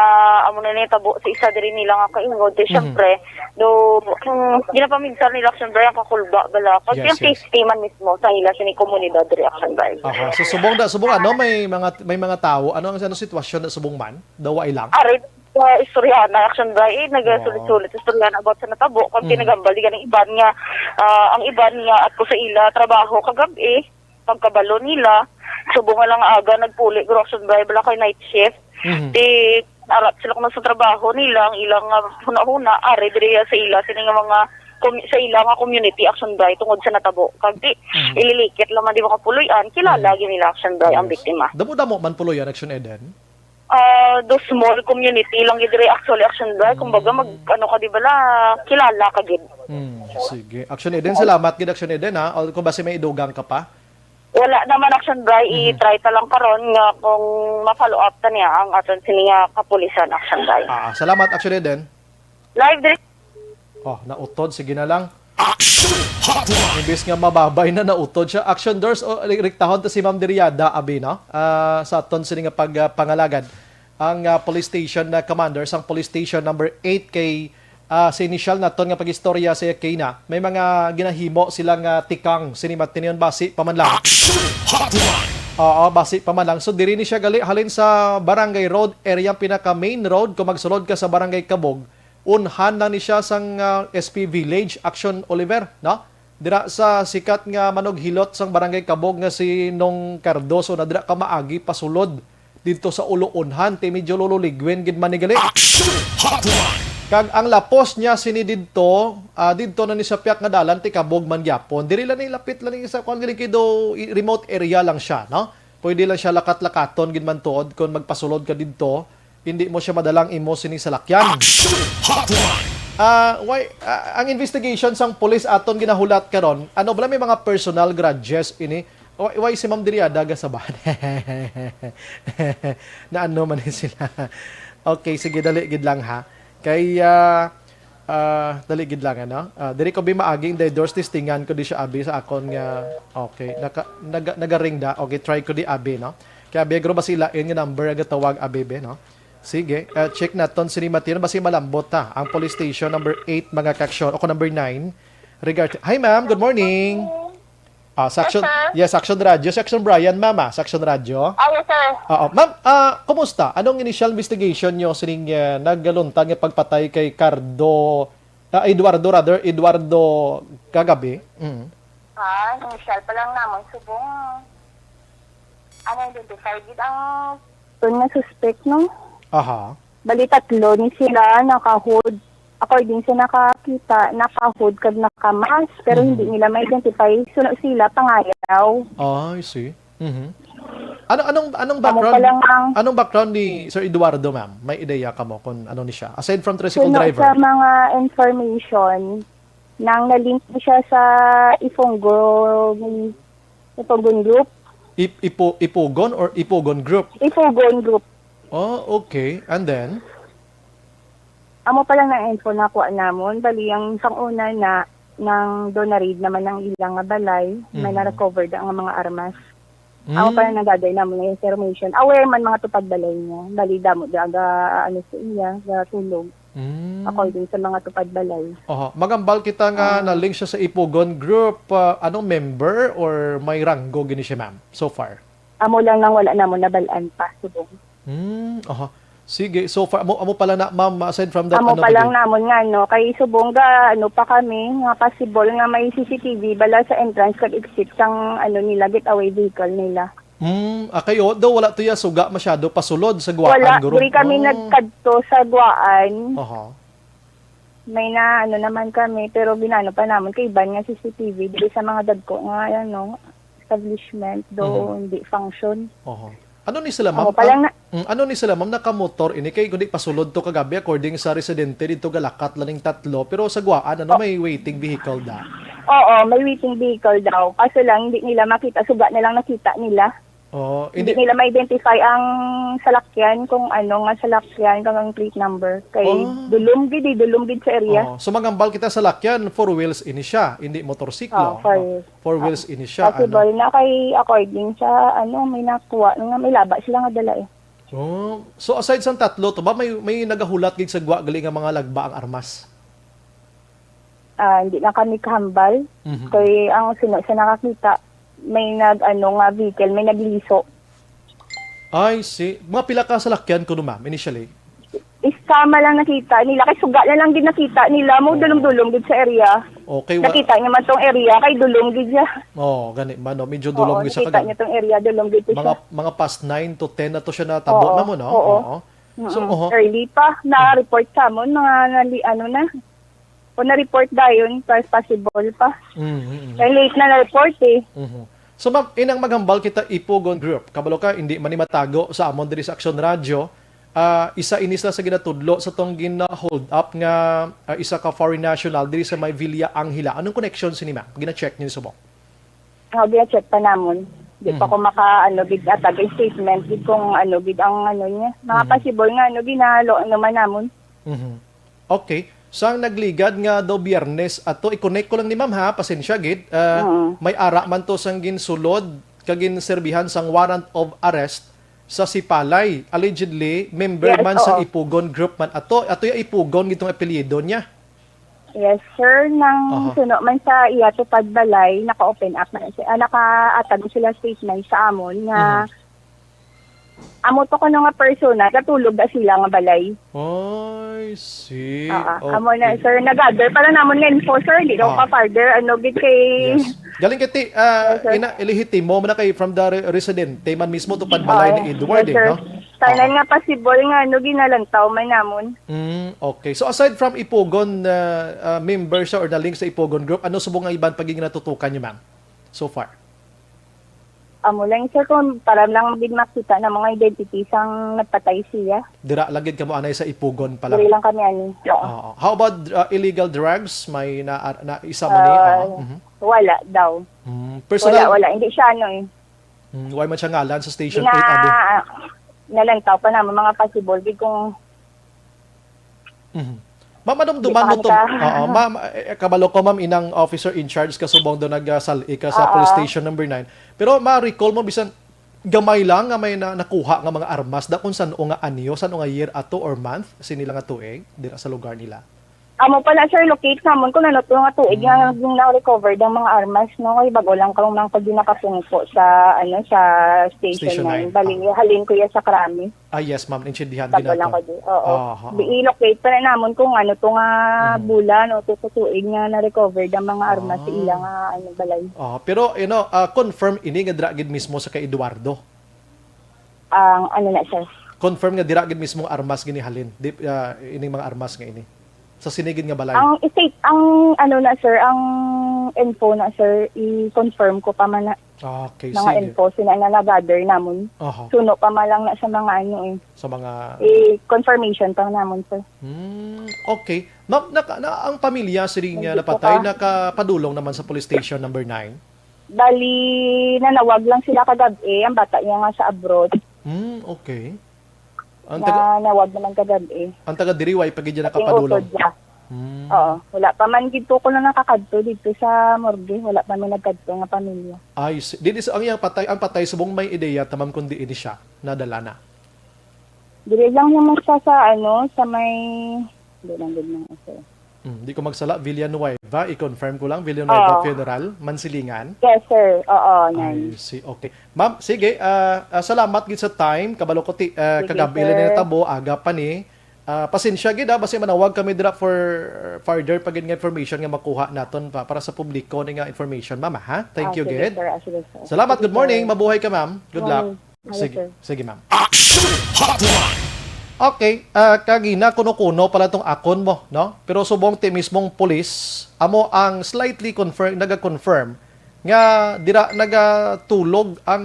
amo na ni tabo sa isa diri nila nga kaingod, di Mhm. syempre, do, ang ginapamigsar nila, Action Bright, ang kakulba bala. Kasi Yes, ang yes. safety man mismo sa ila sini komunidad diri, Action Bright. Aha. So, subong da, subong ano, may mga, may mga tawo, ano ang, ano sitwasyon na subong man? Dawa ilang? Aray, sa istoryahan na, Action Bright, eh, Oo. nagasulit-sulit istoryahan about sa natabo. Kung Mhm. pinagambal, di ganing iban nga, ah, ang iban nga at ko sa ila trabaho kagabi, pagkabalo nila, subong nga lang aga nagpuli, guro, Action Bright, bala kay night shift. Mhm. Di, Arat sila kuno sa trabaho nila, ang ilang, ah, hunahuna, ari diri sa ila, sini nga mga kom-, sa ila nga community action drive tungod sa natabo. Kag di, Mm. ililikit lang man di mga puloy-an, kilala Mm. gyud nila action drive ang Yes. biktima. Damo-damo man puloy-an, Action Eden? Ah, do small community lang gyud diri, actually, action drive. Kumbaga, mag, Mm. ano ka, di ba, la, kilala ka gyud. Mm, sige. Action Eden, salamat gid, Action Eden, ha? O, kung basi may idugang ka pa? Wala naman, Action Bri. Mhm. I-try ta lang karon nga kung ma-follow up ta niya ang aton sini nga kapulisan, Action Bri. Ah, salamat, Action Eden. Live diri. Oh, nautod. Sige na lang. Action Hotline! Imbis nga mababay na, nautod siya. Action Dors, oh, ri-, riktahon ta si Ma'am Diriada, abi, no? Ah, sa aton sini nga pag, ah, pangalagad. Ang, ah, police station na commander, sang police station number eight kay ah, sa inisyal naton nga pag-istorya sa iya kaina, may mga ginahimo sila nga tikang sini matinon basi pa man lang. Action Hotline! Oo, basi pa man lang. So, diri ni siya gali, halin sa Barangay Road area, ang pinaka main road, kung magsulod ka sa Barangay Kabog, unhan lang ni siya sang, ah, S P Village, Action Oliver, no? Dira sa sikat nga manughilot sang Barangay Kabog nga si Nong Cardoso, na dira ka maagi pasulod didto sa Uloonhan, ti medyo lululigwin gid man ni gali. Action Hotline! Kag ang lapos niya sini didto, ah, didto na ni sa piyak nga dalan, ti Kabog man gyapon. Diri lang ni, lapit lang ni sa kuan gali kay do, i-, remote area lang siya, no? Pwede lang siya lakat-lakaton gid man tuod kung magpasulod ka didto, hindi mo siya madalang imo sini salakyan. Action Hotline! Ah, why, ah, ang investigation sang pulis aton ginahulat karon, ano bala, may mga personal grudges ini? Why, why si Ma'am Diriada gasabahan? Na ano man ni sila? Okay, sige, dali gid lang, ha. Kay, ah, ah, dali gid lang, ano? Ah, diri ko bi maaging day doors, testingan ko di siya, abi, sa akon nga, okay, naka, naga, nagaring da. Okay, try ko di, abi, no? Kay abi, gro ba sila in nga number ang gatawag, abi, be, no? Sige, ah, check naton sini matinon, basi malambot, ha. Ang police station number eight, mga kaaksyon, o kung number nine, regard, hi, ma'am, good morning. Ah, sa Yes, Action, sir. Yes, Action Radio, sa Action Brian, ma'am, ah, sa Action Radio. Ah, yes, sir. Oo. Ma'am, ah, kumusta? Anong initial investigation nyo sining, eh, nagluntad nga pagpatay kay Cardo, ah, Eduardo, rather, Eduardo kagabi? Mm. Ah, initial pa lang namon subong, ano, identify gid ang Doon nga suspect, no? Aha. Bali, tatlo ni sila nakahod. According sa nakakita, nakahod kag nakamask, pero Mhm. hindi nila ma-identify. Suno sila, pangayaw. Ah, I see. Mhm. Ano, anong, anong Amo background, pa lang ang anong background ni Sir Eduardo, ma'am? May ideya ka mo kung ano ni siya? Aside from tricycle Suno driver. sa mga information, nang na-link ni siya sa Ifungon, Ifungon Group. Ip-, Ipo-, Ipugon or Ipugon Group? Ifungon Group. Oh, okay. And then? Amo pa lang ang info na kuha namon. Bali, ang sang una na, nang do na-raid naman ang ilang nga balay, may Mhm. na-recover da nga mga armas. Amo pa Mm. lang nagagay namon nga information. Aware man mga tupad balay niya. Bali, damo da ga, ano sa iya, ga tulog. Mm. According sa mga tupad balay. Oho. Magambal kita nga Ah. na-link siya sa Ipugon Group. Ah, anong member or may ranggo gini siya, ma'am, so far? Amo lang nang wala namon nabal-an pa, subong. Hmm, aha. Sige, so far, amo, amo pala na, ma'am, aside from that, Amo ano pa pa lang di? namon nga, no, kay subong ga, ano pa kami, nga possible nga may C C T V bala sa entrance kag exit sang, ano, nila, getaway vehicle nila. Hmm, ah, kayo, daw wala to ya suga masyado pasulod sa Guaan Wala, Group. diri kami Oh. nagkadto sa Guaan. Aha. May na, ano naman kami, pero binano pa namon kay iban nga C C T V diri sa mga dagko nga, ano, establishment, do Mhm. hindi function. Oho. Ano ni sila, Amo ma'am? pa lang An-, na- mm, ano ni sila, ma'am? Nakamotor ini kay kundi pasulod to kagabi, according sa residente dito, galakat lang ning tatlo. Pero sa Guaan, ano, Oh. may waiting vehicle da? Oo, may waiting vehicle daw. Kaso lang, hindi nila makita. Suga na lang nakita nila. Oh, Hindi hindi nila ma-identify ang salakyan, kung ano nga salakyan, kung ang plate number. Kay Oh. dulom gid eh, dulom gid sa area. Oh, so magambal kita salakyan, four wheels ini siya, hindi motorsiklo. Oh, four Oh, wheels. four Ah, wheels ini siya, possible ano? na kay according sa, ano, may nakuha nga may laba sila nga dala eh. Oh, so aside sa tatlo to ba, may, may nagahulat gid sa gwa gali nga mga lagba ang armas? Ah, hindi na kami kahambal. Mhm. Kay ang sino sa nakakita, may nag, ano, nga vehicle, may nagliso. I see. Mga pila ka salakyan kuno, ma'am, initially? Isa man lang nakita nila. Kay suga na lang gid nakita nila. Mo Oo. dulom-dulom gid sa area. Okay, wa- Nakita niyo man tong area, kay dulom gid siya. Oo, gani man, no? Medyo dulom Oo, gid siya nakita kag-, niyo tong area, dulom gid to mga, siya. mga past nine to ten na to siya natabo Oo, na mo, no? oo. Oo. So, Mm-mm. oho. Early pa, na-report sa amon, mga nali-, ano na. O na-report dayon, pa, possible pa. Mm, mm, mm. Kaya late na na-report eh. Mhm. So, ma'am, inang maghambal kita, Ipugon Group. Kabalo ka, hindi man ni matago sa amon diri sa Aksyon Radyo. Ah, isa ini sila sa ginatudlo sa tong gina-hold up nga, ah, isa ka foreign national diri sa may Villa Angela. Anong connection sini, ma'am? Gina-check niyo subong? Oh, gina-check pa namon. Di pa Mhm. ko maka, ano, gid atag statement, gid kung ano, gid ang ano niya. Mga Mhm. possible nga, ano, ginalo naman namon. Mhm. Okay. Sang nagligad nga daw Biyernes ato, i-connect ko lang ni ma'am ha, pasensya gid. Ah, Mm. may ara man to sang ginsulod kag ginserbihan sang warrant of arrest sa Sipalay. Allegedly, member Yes, man sang oo. Ipugon group man ato. Ato yung Ipugon gitong apelyido niya. Yes, sir. Nang Aha. suno man sa iya tupad balay, naka-open up man siya. Ah, nakaatag sila statement sa amon nga Mhm. amo to kuno nga persona, gatulog na sila nga balay. I see. Ah, ah. Amo na, Okay. sir. Nag-gather pa lang namon nga info, sir. Di daw Ah. pa further, ano, gid kay Yes. Galing kay ti, ah, Yes, sir. ina, ilehitimo man na kay from the re-, residente man mismo, tupad balay Oo. ni Edward, Yes, eh, sir. no? Tanan Oo. nga possible nga, ano, ginalantaw man namon. Mm, okay. So, aside from Ipugon, ah, ah, member siya or na-link sa Ipugon group, ano subong ang iban pag ginatutukan niyo, ma'am? So far? Amo lang, sir, kung para lang gid makita na mga identity sang nagpatay siya. Dira lang gid kamo anay sa Ipugon pa lang? Diri lang kami ani. Oo. Oo. How about, uh, illegal drugs? May na, na isa man ni? Ah, Oo. Mhm. wala daw. Mm, personal? Wala, wala. Hindi siya, ano, eh. Mm, why man siya ngalan sa Station Gina-, eight, abi? nalantaw pa naman mga possible. Di kung Mhm. Ma'am, madumduman Di pa mo kami to. ka- Oo, ma'am, eh, eh, kabalo ko, ma'am, inang officer in charge ka subong do nagasal-i ka sa Oo. police station number nine. Pero ma-recall mo bisan gamay lang nga may na-, nakuha nga mga armas da kung san-o nga anyo, san-o nga year ato or month, sini lang nga tuig, dira sa lugar nila? Amo pa na, sir, locate namon kung ano to nga tuig nga Mm. yung na-recovered ang mga armas, no? Kay bago lang kamo man pag nakapungko sa, ano, sa Station Station nine. nine. Bali, Ah. halin ko ya sa Krami. Ah, yes, ma'am. Naintindihan Bago din lang nato. ko di. Oo. Aha, Di, aha. i-locate pa na namon kung ano to nga Mhm. bulan o to sa tuig nga na-recovered ang mga armas sa Ah. ila nga, ano, balay. Ah, pero, you know, ah, confirm ini nga dira gid mismo sa kay Eduardo? Ang ano na, sir? Confirm nga dira gid mismo nga armas ginihalin. Di, ah, ining mga armas nga ini. Sa sinigid nga balay. Ang state, ang ano na, sir, ang info na, sir, i-confirm ko pa man na. Okay, Mga sige. info sila na na-gather namon. Aha. Suno pa man lang na sa mga ano eh. Sa mga Eh, confirmation pa namon, sir. Hmm, okay. Ma'am, naka-, na, ang pamilya sining, Hindi ah, ko napatay, pa. nakapadulong naman sa police station number nine? Bali, nanawag lang sila kagabi, ang bata niya nga sa abroad. Hmm, okay. Ang taga, Nanawag naman kagabi. ang taga diri, way pa gid niya Ating nakapadulong? utod niya. Hmm. Oo. Wala pa man gid ko na nakakadto dito sa morgue. Wala pa man nagkadto nga pamilya. Ay, si-, dili sa, ang iyang patay, ang patay subong may ideya ta, ma'am, kung diin siya nadala na. Dili lang naman siya sa, ano, sa may, hindi lang gid naman, sir. Hmm, di ko magsala, Villanueva, i-confirm ko lang, Villanueva Oo. Funeral, Mansilingan. Yes, sir. Oo, I nine. see. Okay. Ma'am, sige, ah, ah, salamat gid sa time. Kabalo ko ti, ah, Sige, kagabi lang sir. natabo, aga pa ni. Ah, pasensya gid, ah, basi manawag kami dira for further pa gid nga information nga makuha naton pa, para sa publiko ni nga information, ma'am, ha? Thank Ah, you sige, gid. sir. Ah, sige, sir. Salamat. Sige, Good morning. sir. Mabuhay ka, ma'am. Good luck. Morning. Hello, Sige. sir. Sige, ma'am. Action Hotline. Okay, ah, kagina kuno-kuno pala tong akon mo, no? Pero subong ti mismong pulis, amo ang slightly confirm, naga-confirm nga dira nagatulog ang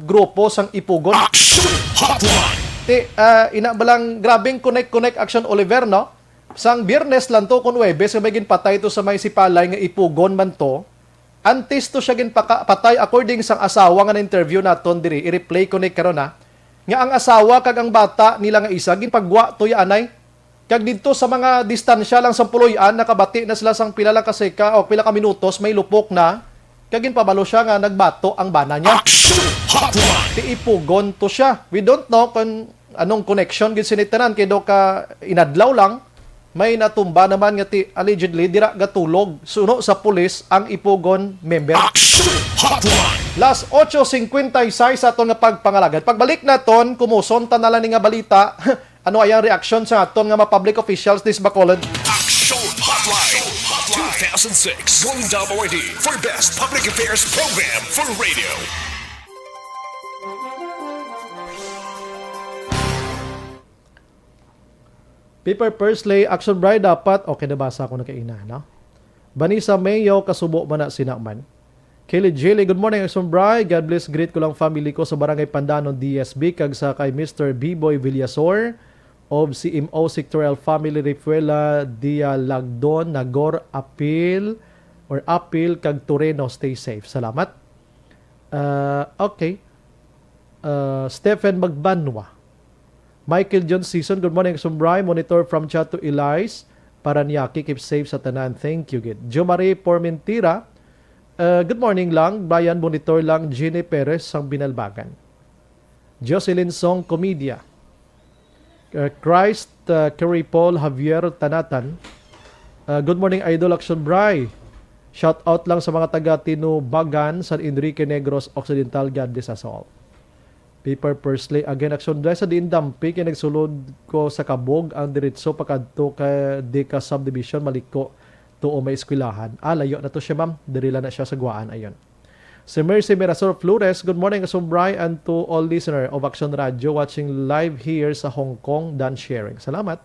grupo sang Ipugon. Action Hotline. Ti, ah, ina ba lang grabing connect-connect action, Oliver, no? Sang Biyernes lang to, kun Huwebes, nga may ginpatay to sa may Sipalay nga Ipugon man to. Antes to siya ginpaka-, patay, according sang asawa nga na-interview naton diri, i-replay ko ni karon, ha, nga ang asawa kag ang bata nila nga isa, ginpagwa to ya anay. Kag didto sa mga distansya lang sa Puloy-an, nakabati na sila sang pila lang ka seka o pila ka minutos, may lupok na. Kag ginpabalo siya nga nagbato ang bana niya. Action Hotline. Ti Ipugon to siya. We don't know kung anong connection gid sini tanan, kay do ka inadlaw lang, may natumba naman nga ti allegedly dira gatulog suno sa pulis ang Ipugon member. Action Hotline. Las ocho cincuenta y seis sa aton nga pagpangalagad. Pagbalik naton, kumuson ta na lang ni nga balita. Ano ay ang reaksyon sa aton nga mga public officials dis Bacolod? Action Hotline. Two thousand six Golden Dome Awardee for Best Public Affairs Program for Radio. Piper Pursley, Action Bri, dapat, okay, nabasa ko na kaina, no? Vanessa Mayo, kasubo man na sina man. Kelly Jilly, good morning, Action Bri. God bless, greet ko lang family ko sa Barangay Pandanon, D S B, kag sa kay Mister Biboy Villasor of C M O Sectorial Family, Refuela Dia Lagdon, Nagor, Apil, or Apil, kag Toreno. Stay safe. Salamat. Ah, okay. Ah, Stephen Magbanwa. Michael John Season, good morning, Action Bri. Monitor from Chato Elias, Paranaque. Keep safe sa tanan. Thank you, gid. Jo Marie Formentira, uh, good morning lang. Brian, monitor lang. Jeannie Perez sang Binalbagan. Jocelyn Song Comedia. Uh, Christ, uh, Curry Paul Javier Tanatan. Uh, good morning, Idol, Action Bri. Shout out lang sa mga taga Tinubagan, San Enrique Negros Occidental. God bless us all. Piper Pursley, again, Action Bri, sa diin dampi kay nagsulod ko sa kabog, ang diretso pakadto ka Deca Subdivision, maliko, tuo may eskwelahan. Ah, layo na to siya, ma'am. Diri lang na siya sa Guaan, ayun. Si Mercy Mirasol Flores, good morning, Action Bri, and to all listener of Action Radio watching live here sa Hong Kong, done sharing. Salamat.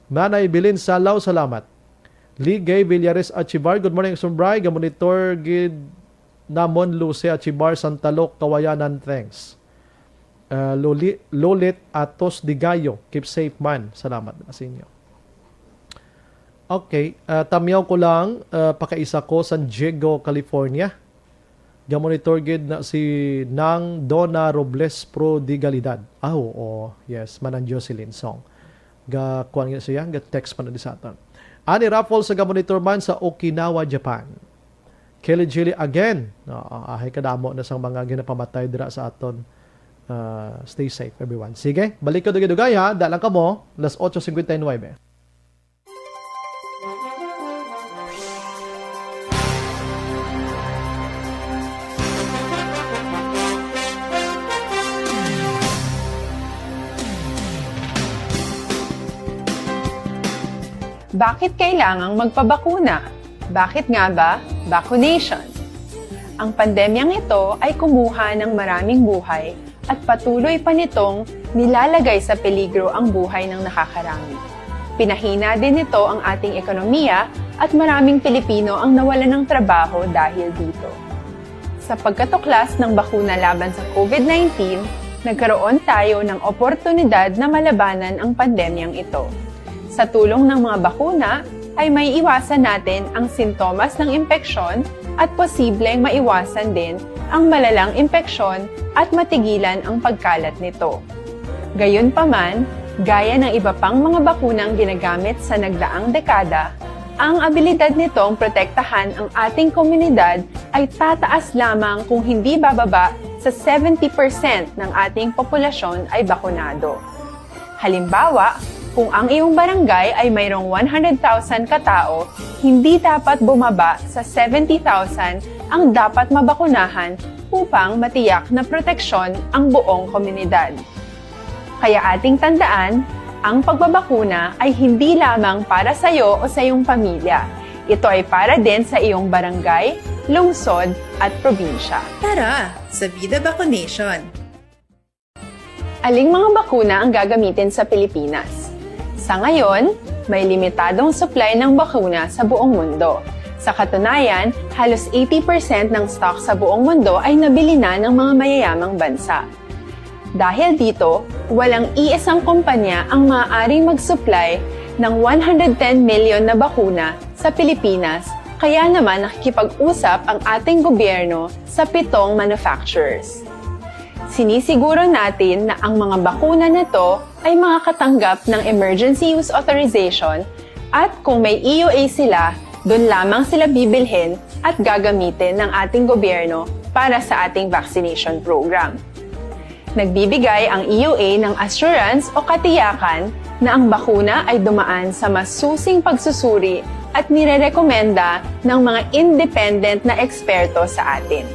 Nanay Bilin Salaw, salamat. Ligay Villares Achibar, good morning, Action Bri. Gamonitor gid namon Lucy Achibar, Santalok, Kawayanan, thanks. Uh, Loli-, Lolit Atos Digayo, keep safe man. Salamat na sa inyo. Okay, uh, tamyaw ko lang, uh, pakaisa ko, San Diego, California. Gamonitor gid na si Nang Donna Robles Pro Digalidad. Ah, oo. Yes, Manang Jocelyn Song. Ga, kuwan nga siya, ga text pa na di sa aton. Ani Raffles sa gamonitor man sa Okinawa, Japan. Kelly Jilly again. Oo, ahay kadamo na sang mga ginapamatay dira sa aton. Ah, stay safe, everyone. Sige, balik ko dugay-dugay, ha. Dalang kamo, las ocho cincuenta y nueve. Bakit kailangang magpabakuna? Bakit nga ba vaccination? Ang pandemyang ito ay kumuha ng maraming buhay at patuloy pa nitong nilalagay sa peligro ang buhay ng nakakarami. Pinahina din nito ang ating ekonomiya at maraming Pilipino ang nawalan ng trabaho dahil dito. Sa pagkatuklas ng bakuna laban sa COVID nineteen, nagkaroon tayo ng oportunidad na malabanan ang pandemyang ito. Sa tulong ng mga bakuna, ay may iwasan natin ang sintomas ng impeksyon at posibleng maiwasan din ang malalang impeksyon at matigilan ang pagkalat nito. Gayunpaman, gaya ng iba pang mga bakunang ginagamit sa nagdaang dekada, ang abilidad nitong protektahan ang ating komunidad ay tataas lamang kung hindi bababa sa seventy percent ng ating populasyon ay bakunado. Halimbawa, kung ang iyong barangay ay mayroong one hundred thousand katao, hindi dapat bumaba sa seventy thousand ang dapat mabakunahan upang matiyak na proteksyon ang buong komunidad. Kaya ating tandaan, ang pagbabakuna ay hindi lamang para sa iyo o sa iyong pamilya. Ito ay para din sa iyong barangay, lungsod, at probinsya. Tara, sa Vida Vaccination! Aling mga bakuna ang gagamitin sa Pilipinas? Sa ngayon, may limitadong supply ng bakuna sa buong mundo. Sa katunayan, halos eighty percent ng stock sa buong mundo ay nabili na ng mga mayayamang bansa. Dahil dito, walang iisang kumpanya ang maaaring mag-supply ng one hundred ten million na bakuna sa Pilipinas, kaya naman nakikipag-usap ang ating gobyerno sa pitong manufacturers. Sinisiguro natin na ang mga bakuna na to ay makakatanggap ng Emergency Use Authorization at kung may E U A sila, doon lamang sila bibilhin at gagamitin ng ating gobyerno para sa ating vaccination program. Nagbibigay ang E U A ng assurance o katiyakan na ang bakuna ay dumaan sa masusing pagsusuri at nirerekomenda ng mga independent na eksperto sa atin.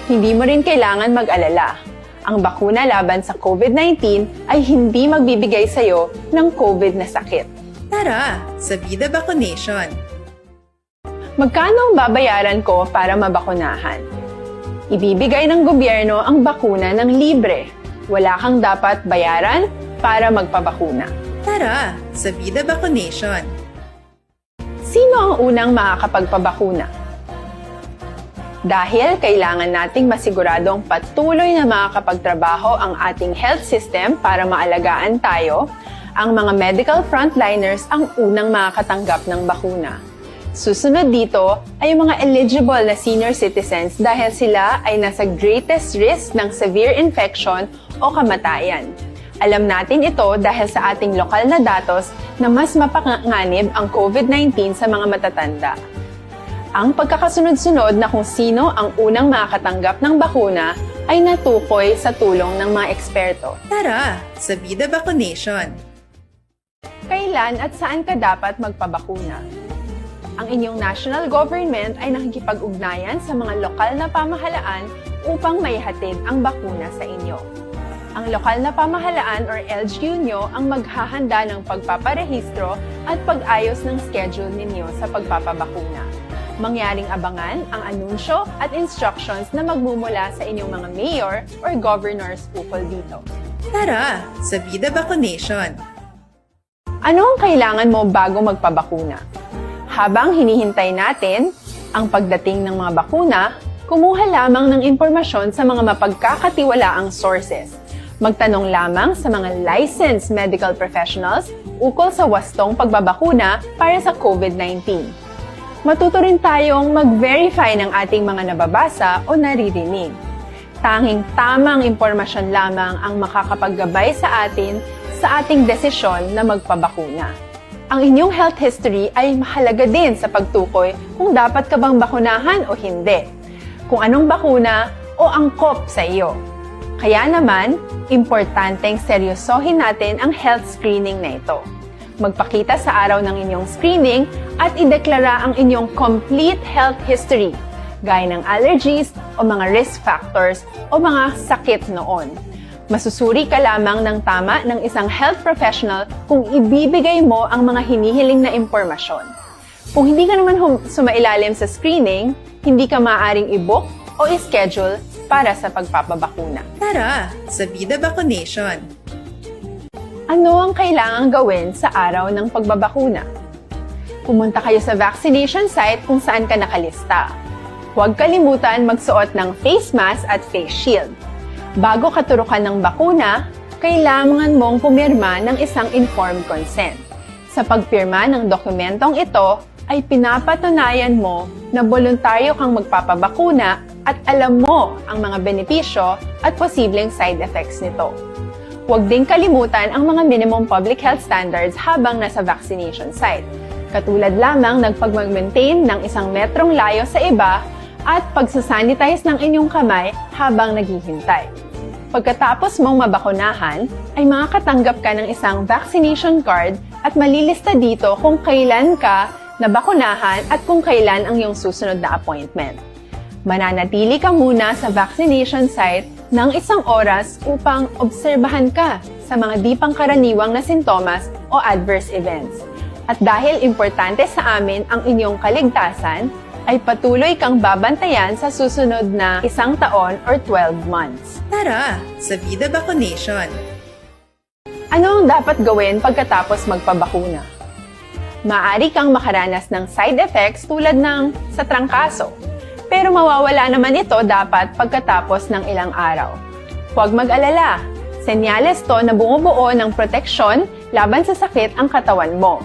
Hindi mo rin kailangan mag-alala. Ang bakuna laban sa COVID nineteen ay hindi magbibigay sa iyo ng COVID na sakit. Tara, sa Vida Vaccination! Magkano ang babayaran ko para mabakunahan? Ibibigay ng gobyerno ang bakuna ng libre. Wala kang dapat bayaran para magpabakuna. Tara sa Vida Vaccination! Sino ang unang makakapagpabakuna? Dahil kailangan nating masiguradong patuloy na makakapagtrabaho ang ating health system para maalagaan tayo, ang mga medical frontliners ang unang makakatanggap ng bakuna. Susunod dito ay yung mga eligible na senior citizens dahil sila ay nasa greatest risk ng severe infection o kamatayan. Alam natin ito dahil sa ating lokal na datos na mas mapanganib ang COVID nineteen sa mga matatanda. Ang pagkakasunod-sunod na kung sino ang unang makakatanggap ng bakuna ay natukoy sa tulong ng mga eksperto. Tara sa Vida Vaccination! Kailan at saan ka dapat magpabakuna? Ang inyong national government ay nakikipag-ugnayan sa mga lokal na pamahalaan upang maihatid ang bakuna sa inyo. Ang lokal na pamahalaan or L G U nyo ang maghahanda ng pagpaparehistro at pag-ayos ng schedule ninyo sa pagpapabakuna. Mangyaring abangan ang anunsyo at instructions na magmumula sa inyong mga mayor or governors ukol dito. Tara sa Vida Vaccination! Ano ang kailangan mo bago magpabakuna? Habang hinihintay natin ang pagdating ng mga bakuna, kumuha lamang ng impormasyon sa mga mapagkakatiwalaang sources. Magtanong lamang sa mga licensed medical professionals ukol sa wastong pagbabakuna para sa COVID nineteen. Matuto rin tayong mag-verify ng ating mga nababasa o naririnig. Tanging tamang impormasyon lamang ang makakapaggabay sa atin sa ating desisyon na magpabakuna. Ang inyong health history ay mahalaga din sa pagtukoy kung dapat ka bang bakunahan o hindi, kung anong bakuna o angkop sa iyo. Kaya naman, importanteng seryosohin natin ang health screening na ito. Magpakita sa araw ng inyong screening at ideklara ang inyong complete health history, gaya ng allergies o mga risk factors o mga sakit noon. Masusuri ka lamang ng tama ng isang health professional kung ibibigay mo ang mga hinihiling na impormasyon. Kung hindi ka naman hum- sumailalim sa screening, hindi ka maaaring i-book o i-schedule para sa pagpapabakuna. Tara sa Vida Vaccination! Ano ang kailangang gawin sa araw ng pagbabakuna? Pumunta kayo sa vaccination site kung saan ka nakalista. Huwag kalimutan magsuot ng face mask at face shield. Bago katurukan ng bakuna, kailangan mong pumirma ng isang informed consent. Sa pagpirma ng dokumentong ito, ay pinapatunayan mo na boluntaryo kang magpapabakuna at alam mo ang mga benepisyo at posibleng side effects nito. Huwag ding kalimutan ang mga minimum public health standards habang nasa vaccination site, katulad lamang ng pagmag-maintain ng isang metrong layo sa iba at pagsasanitize ng inyong kamay habang naghihintay. Pagkatapos mong mabakunahan, ay makakatanggap ka ng isang vaccination card at malilista dito kung kailan ka nabakunahan at kung kailan ang iyong susunod na appointment. Mananatili ka muna sa vaccination site ng isang oras upang obserbahan ka sa mga di pangkaraniwang na sintomas o adverse events. At dahil importante sa amin ang inyong kaligtasan, ay patuloy kang babantayan sa susunod na isang taon or twelve months. Tara sa Vida Vaccination! Ano ang dapat gawin pagkatapos magpabakuna? Maaari kang makaranas ng side effects tulad ng sa trangkaso, pero mawawala naman ito dapat pagkatapos ng ilang araw. Huwag mag-alala, senyales to na bumubuo ng proteksyon laban sa sakit ang katawan mo.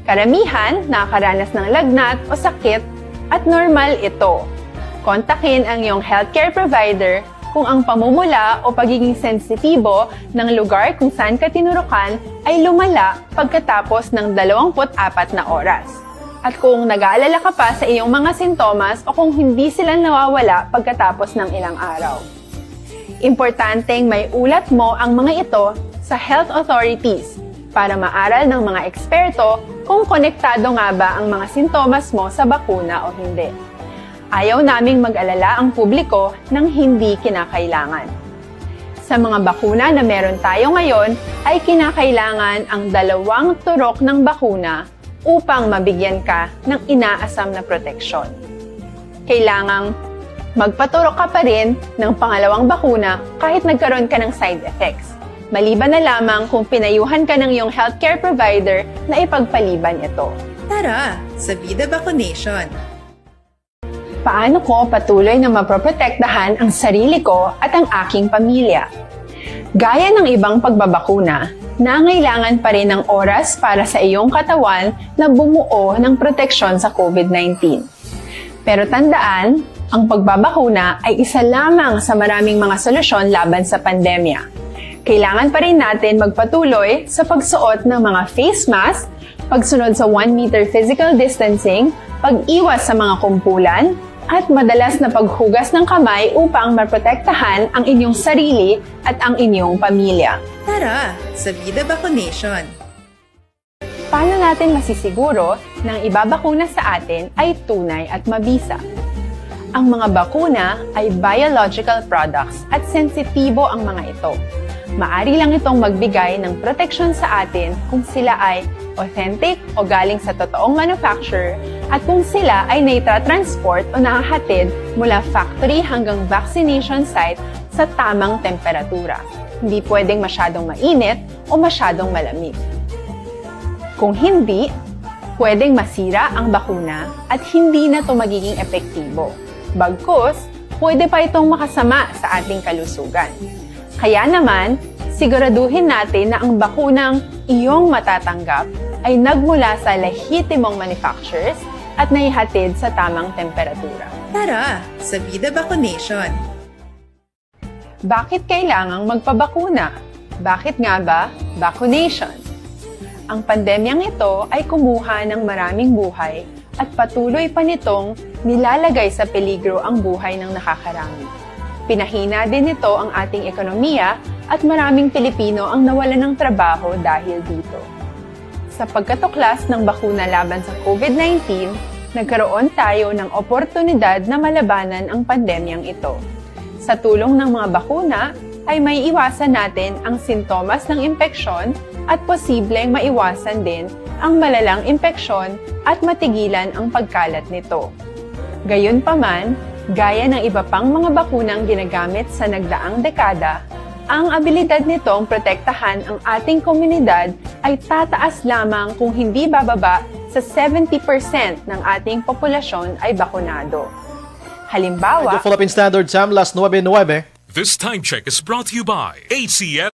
Karamihan nakakaranas ng lagnat o sakit at normal ito. Kontakin ang iyong healthcare provider kung ang pamumula o pagiging sensitibo ng lugar kung saan ka tinurukan ay lumala pagkatapos ng dalawampu't apat na oras, at kung nag-aalala ka pa sa iyong mga sintomas o kung hindi sila nawawala pagkatapos ng ilang araw. Importanteng maiulat mo ang mga ito sa health authorities para maaral ng mga eksperto kung konektado nga ba ang mga sintomas mo sa bakuna o hindi. Ayaw naming mag-alala ang publiko ng hindi kinakailangan. Sa mga bakuna na meron tayo ngayon, ay kinakailangan ang dalawang turok ng bakuna upang mabigyan ka ng inaasam na proteksyon. Kailangang magpaturok ka pa rin ng pangalawang bakuna kahit nagkaroon ka ng side effects. Maliban na lamang kung pinayuhan ka ng iyong healthcare provider na ipagpaliban ito. Tara sa Vida Vaccination! Paano ko patuloy na maproprotektahan ang sarili ko at ang aking pamilya? Gaya ng ibang pagbabakuna, nangailangan pa rin ng oras para sa iyong katawan na bumuo ng proteksyon sa COVID nineteen. Pero tandaan, ang pagbabakuna ay isa lamang sa maraming mga solusyon laban sa pandemya. Kailangan pa rin natin magpatuloy sa pagsuot ng mga face mask, pagsunod sa one meter physical distancing, pag-iwas sa mga kumpulan, at madalas na paghugas ng kamay upang maprotektahan ang inyong sarili at ang inyong pamilya. Tara sa Vida Vaccination! Paano natin masisiguro na ang ibabakuna sa atin ay tunay at mabisa? Ang mga bakuna ay biological products at sensitibo ang mga ito. Maari lang itong magbigay ng proteksyon sa atin kung sila ay authentic o galing sa totoong manufacturer at kung sila ay naitra-transport o nahahatid mula factory hanggang vaccination site sa tamang temperatura. Hindi pwedeng masyadong mainit o masyadong malamig. Kung hindi, pwedeng masira ang bakuna at hindi na ito magiging epektibo. Bagkus, pwede pa itong makasama sa ating kalusugan. Kaya naman, siguraduhin natin na ang bakunang iyong matatanggap ay nagmula sa lehitimong manufacturers at naihatid sa tamang temperatura. Tara sa Vida Vaccination! Bakit kailangang magpabakuna? Bakit nga ba vaccination? Ang pandemyang ito ay kumuha ng maraming buhay at patuloy pa nitong nilalagay sa peligro ang buhay ng nakakarami. Pinahina din nito ang ating ekonomiya at maraming Pilipino ang nawalan ng trabaho dahil dito. Sa pagkatuklas ng bakuna laban sa COVID nineteen, nagkaroon tayo ng oportunidad na malabanan ang pandemyang ito. Sa tulong ng mga bakuna, ay maiiwasan natin ang sintomas ng impeksyon at posibleng maiwasan din ang malalang impeksyon at matigilan ang pagkalat nito. Gayunpaman, gaya ng iba pang mga bakunang ginagamit sa nagdaang dekada, ang abilidad nitong protektahan ang ating komunidad ay tataas lamang kung hindi bababa sa seventy percent ng ating populasyon ay bakunado. Halimbawa, Radyo Philippine Standard Time, las nuebe nuebe. This time check is brought to you by A C F.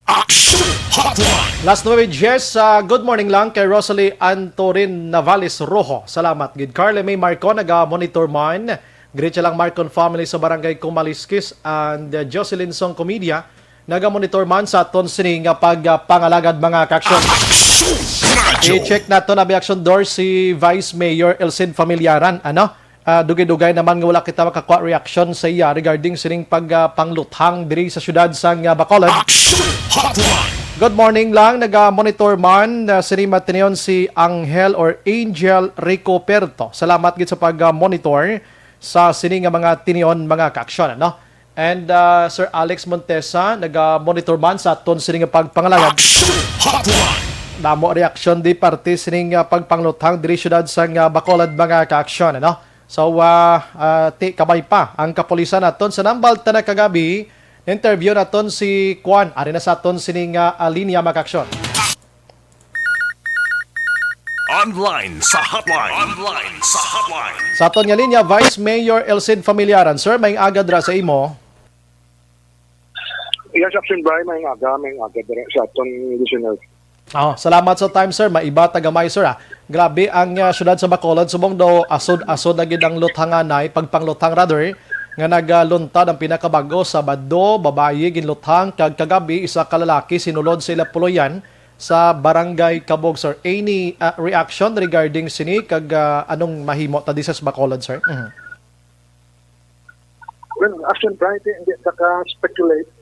Action Hotline. Las nuebe diez, ah, good morning lang kay Rosalie Antorin Navales Rojo. Salamat gid. Carla May Marco, naga-monitor man. Greet siya lang Marcon family sa Barangay Kumaliskis and, uh, Jocelyn Song Comedia, naga-monitor man sa aton sini nga pag, uh, pangalagad, mga kaaksyon. Action Radyo. I-check nato na may aksyon door si Vice Mayor Elcid Familiaran, ano? Ah, dugay-dugay naman nga wala kita makakuha reaction sa iya regarding sining pag, ah, pangluthang diri sa siyudad sang, ah, Bacolod. Action Hotline. Good morning lang, naga-monitor man, ah, sini matinion si Angel or Angel Rico Perto. Salamat gid sa pag, ah, monitor sa sini nga mga tinion, mga kaaksyon, ano? And, uh, Sir Alex Montesa, naga-monitor man sa aton sini nga pagpangalagad. Action Hotline. Damo reaksyon di parte sini nga pagpangluthang diri siyudad sang, uh, Bacolod, mga kaaksyon, ano? So, uh, uh, ti kamay pa ang kapulisan naton sa nambal ta na kagabi. Interview naton si Kwan, ari na sa aton sini nga, uh, linya, mga kaaksyon. Online sa hotline. Online sa hotline. Sa aton nga linya, Vice Mayor Elcid Familiaran. Sir, may aga dira sa imo. Yes, Action Bri, may aga, may aga dira sa aton listeners. Oh, salamat sa time, sir. Maiba ta gamay, sir, ah. Grabe ang, ah, syudad sa Bacolod. Subong daw asod-asod na gid ang luthanganay, pagpangluthang rather, nga nagaluntad ang pinakabag-o Sabado, babayi ginluthang, kag kagabi isa ka lalaki sinulod sa ila puloy-an sa Barangay Cabog, sir. Any, ah, reaction regarding sini kag, ah, anong mahimo ta di sa Bacolod, sir? Mhm. Well, Action Bri, hindi ta ka-speculate,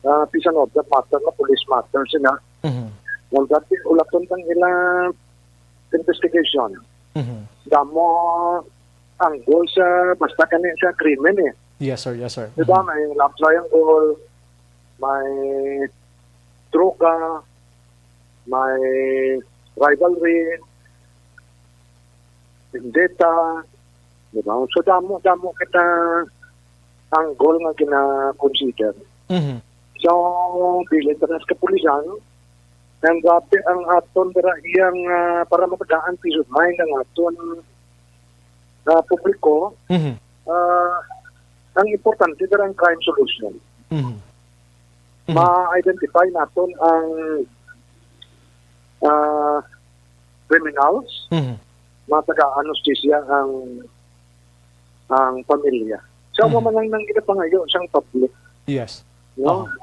ah, bisan of that matter na police matter sila. Mhm. Well, that is ulaton tang ila investigation. Mhm. Damo ang goal sa basta kani sa krimen, eh. Yes, sir. Yes, sir. Di ba? Mhm. May love triangle, may droga, may rivalry, vendetta, di ba? So, damo-damo kita angle nga gina-consider. Mhm. So, bilin ta na sa kapulisan, ang grabe ang aton dira iyang, ah, para matagaan peace of mind ang aton, ah, publiko. Mhm. Ah, ang importante dira ang crime solution. Mhm. Mhm. Ma-identify naton ang, ah, criminals, Mhm. matagaan hustisya ang, ang pamilya. So, Mhm. amo man ang nang ginapangayo sang public. Yes. No? Aha.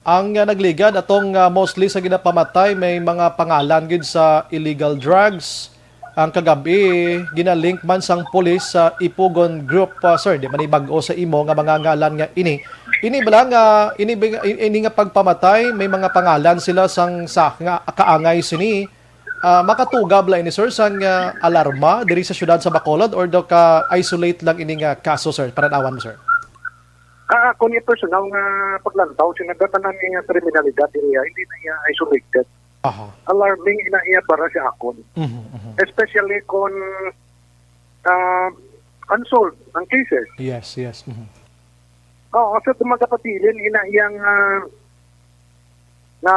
Ang, ah, nagligad atong, ah, mostly sa ginapamatay may mga pangalan gid sa illegal drugs. Ang kagabi, ginalink man sang pulis sa Ipugon Group, ah, sir, di man ni bag-o sa imo nga mga ngalan nga ini. Ini bala nga, ini, bing- ini nga pagpamatay, may mga pangalan sila sang sa nga kaangay sini. Ah, makatuga bala ini, sir, sang, ah, alarma diri sa siyudad sa Bacolod, or do ka isolate lang ini nga kaso, sir? Pananawan mo, sir? Ah, ako ni personal nga paglantaw, sinagatanan ni nga kriminalidad diri, hindi na iya isolated. Aha. Alarming ina iya para sa akon. Mhm, mhm. Especially kon, ah, unsolved ang cases. Yes, yes. Mhm. Oo, so magapabilin ina iyang, ah, nga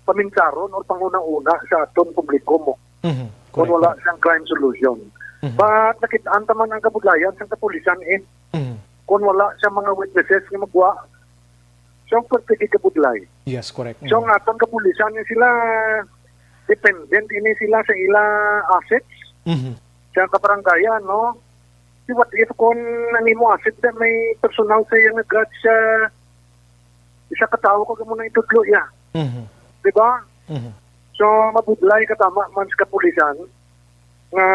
paminsaron or panguna-una sa aton publiko mo Mhm, kung correct, wala correct. siyang crime solution. Mhm. But nakit-an ta man ang kabudlayan sa kapulisan eh. Mhm. Kung wala siya mga witnesses nga magwa, so pwede kabudlay. Yes, correct. So Mhm. nga atong kapulisan ni sila dependent ini sila sa ila assets Mhm. sa kabarangayan, no? Si what if kung ang imo asset na may personal sa iyang nag-grudge sa isa ka tawo kag amo na itudlo iya? Mhm. Di ba? Mhm. So, mabudlay ka tama man sa kapulisan nga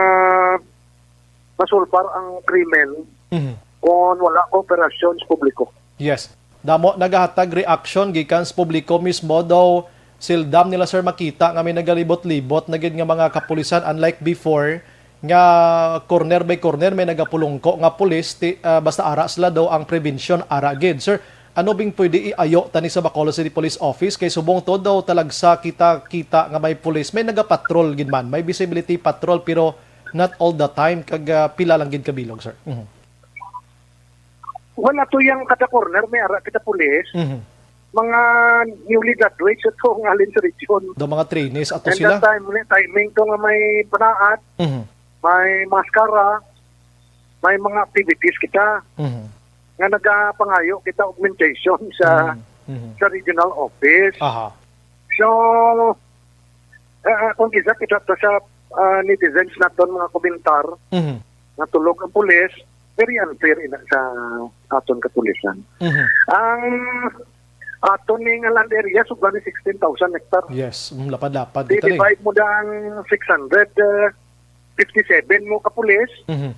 masulbar ang krimen Mhm. kung wala kooperasyon sa publiko. Yes. Damo nagahatag reaction gikan sa publiko mismo, daw sildam nila, sir, makita nga may nagalibot-libot na gid nga mga kapulisan, unlike before nga corner by corner may nagapulungko nga pulis, ti, ah, basta ara sila daw ang prevention, ara gid. Sir, ano bing pwede iayo tani sa Bacolod City Police Office kay subong to daw talagsa kita kita nga may pulis, may nagapatrol gid man, may visibility patrol, pero not all the time, kag, ah, pila lang gid ka bilog, sir. Mhm. Wala to yang kada corner may ara kita pulis. Mhm. Mga newly graduates ito nga halin sa region. Do mga trainees ato And sila. That time, ni- timing to nga may panaat, Mhm. may maskara, may mga activities kita Mhm. nga nagapangayo kita augmentation sa Mhm. Mhm. sa regional office. Aha. So, ah, ah, kung kisa kita to sa ah, netizens naton mga komentar Mhm. nga tulog ang pulis, very unfair ina sa aton kapulisan. Mhm. Ang aton ni nga land area, sobra ni sixteen thousand hectare. Yes, mm, lapad-lapad kita ni. I-divide mo na ang six hundred, uh, fifty-seven mo ka pulis, Mhm.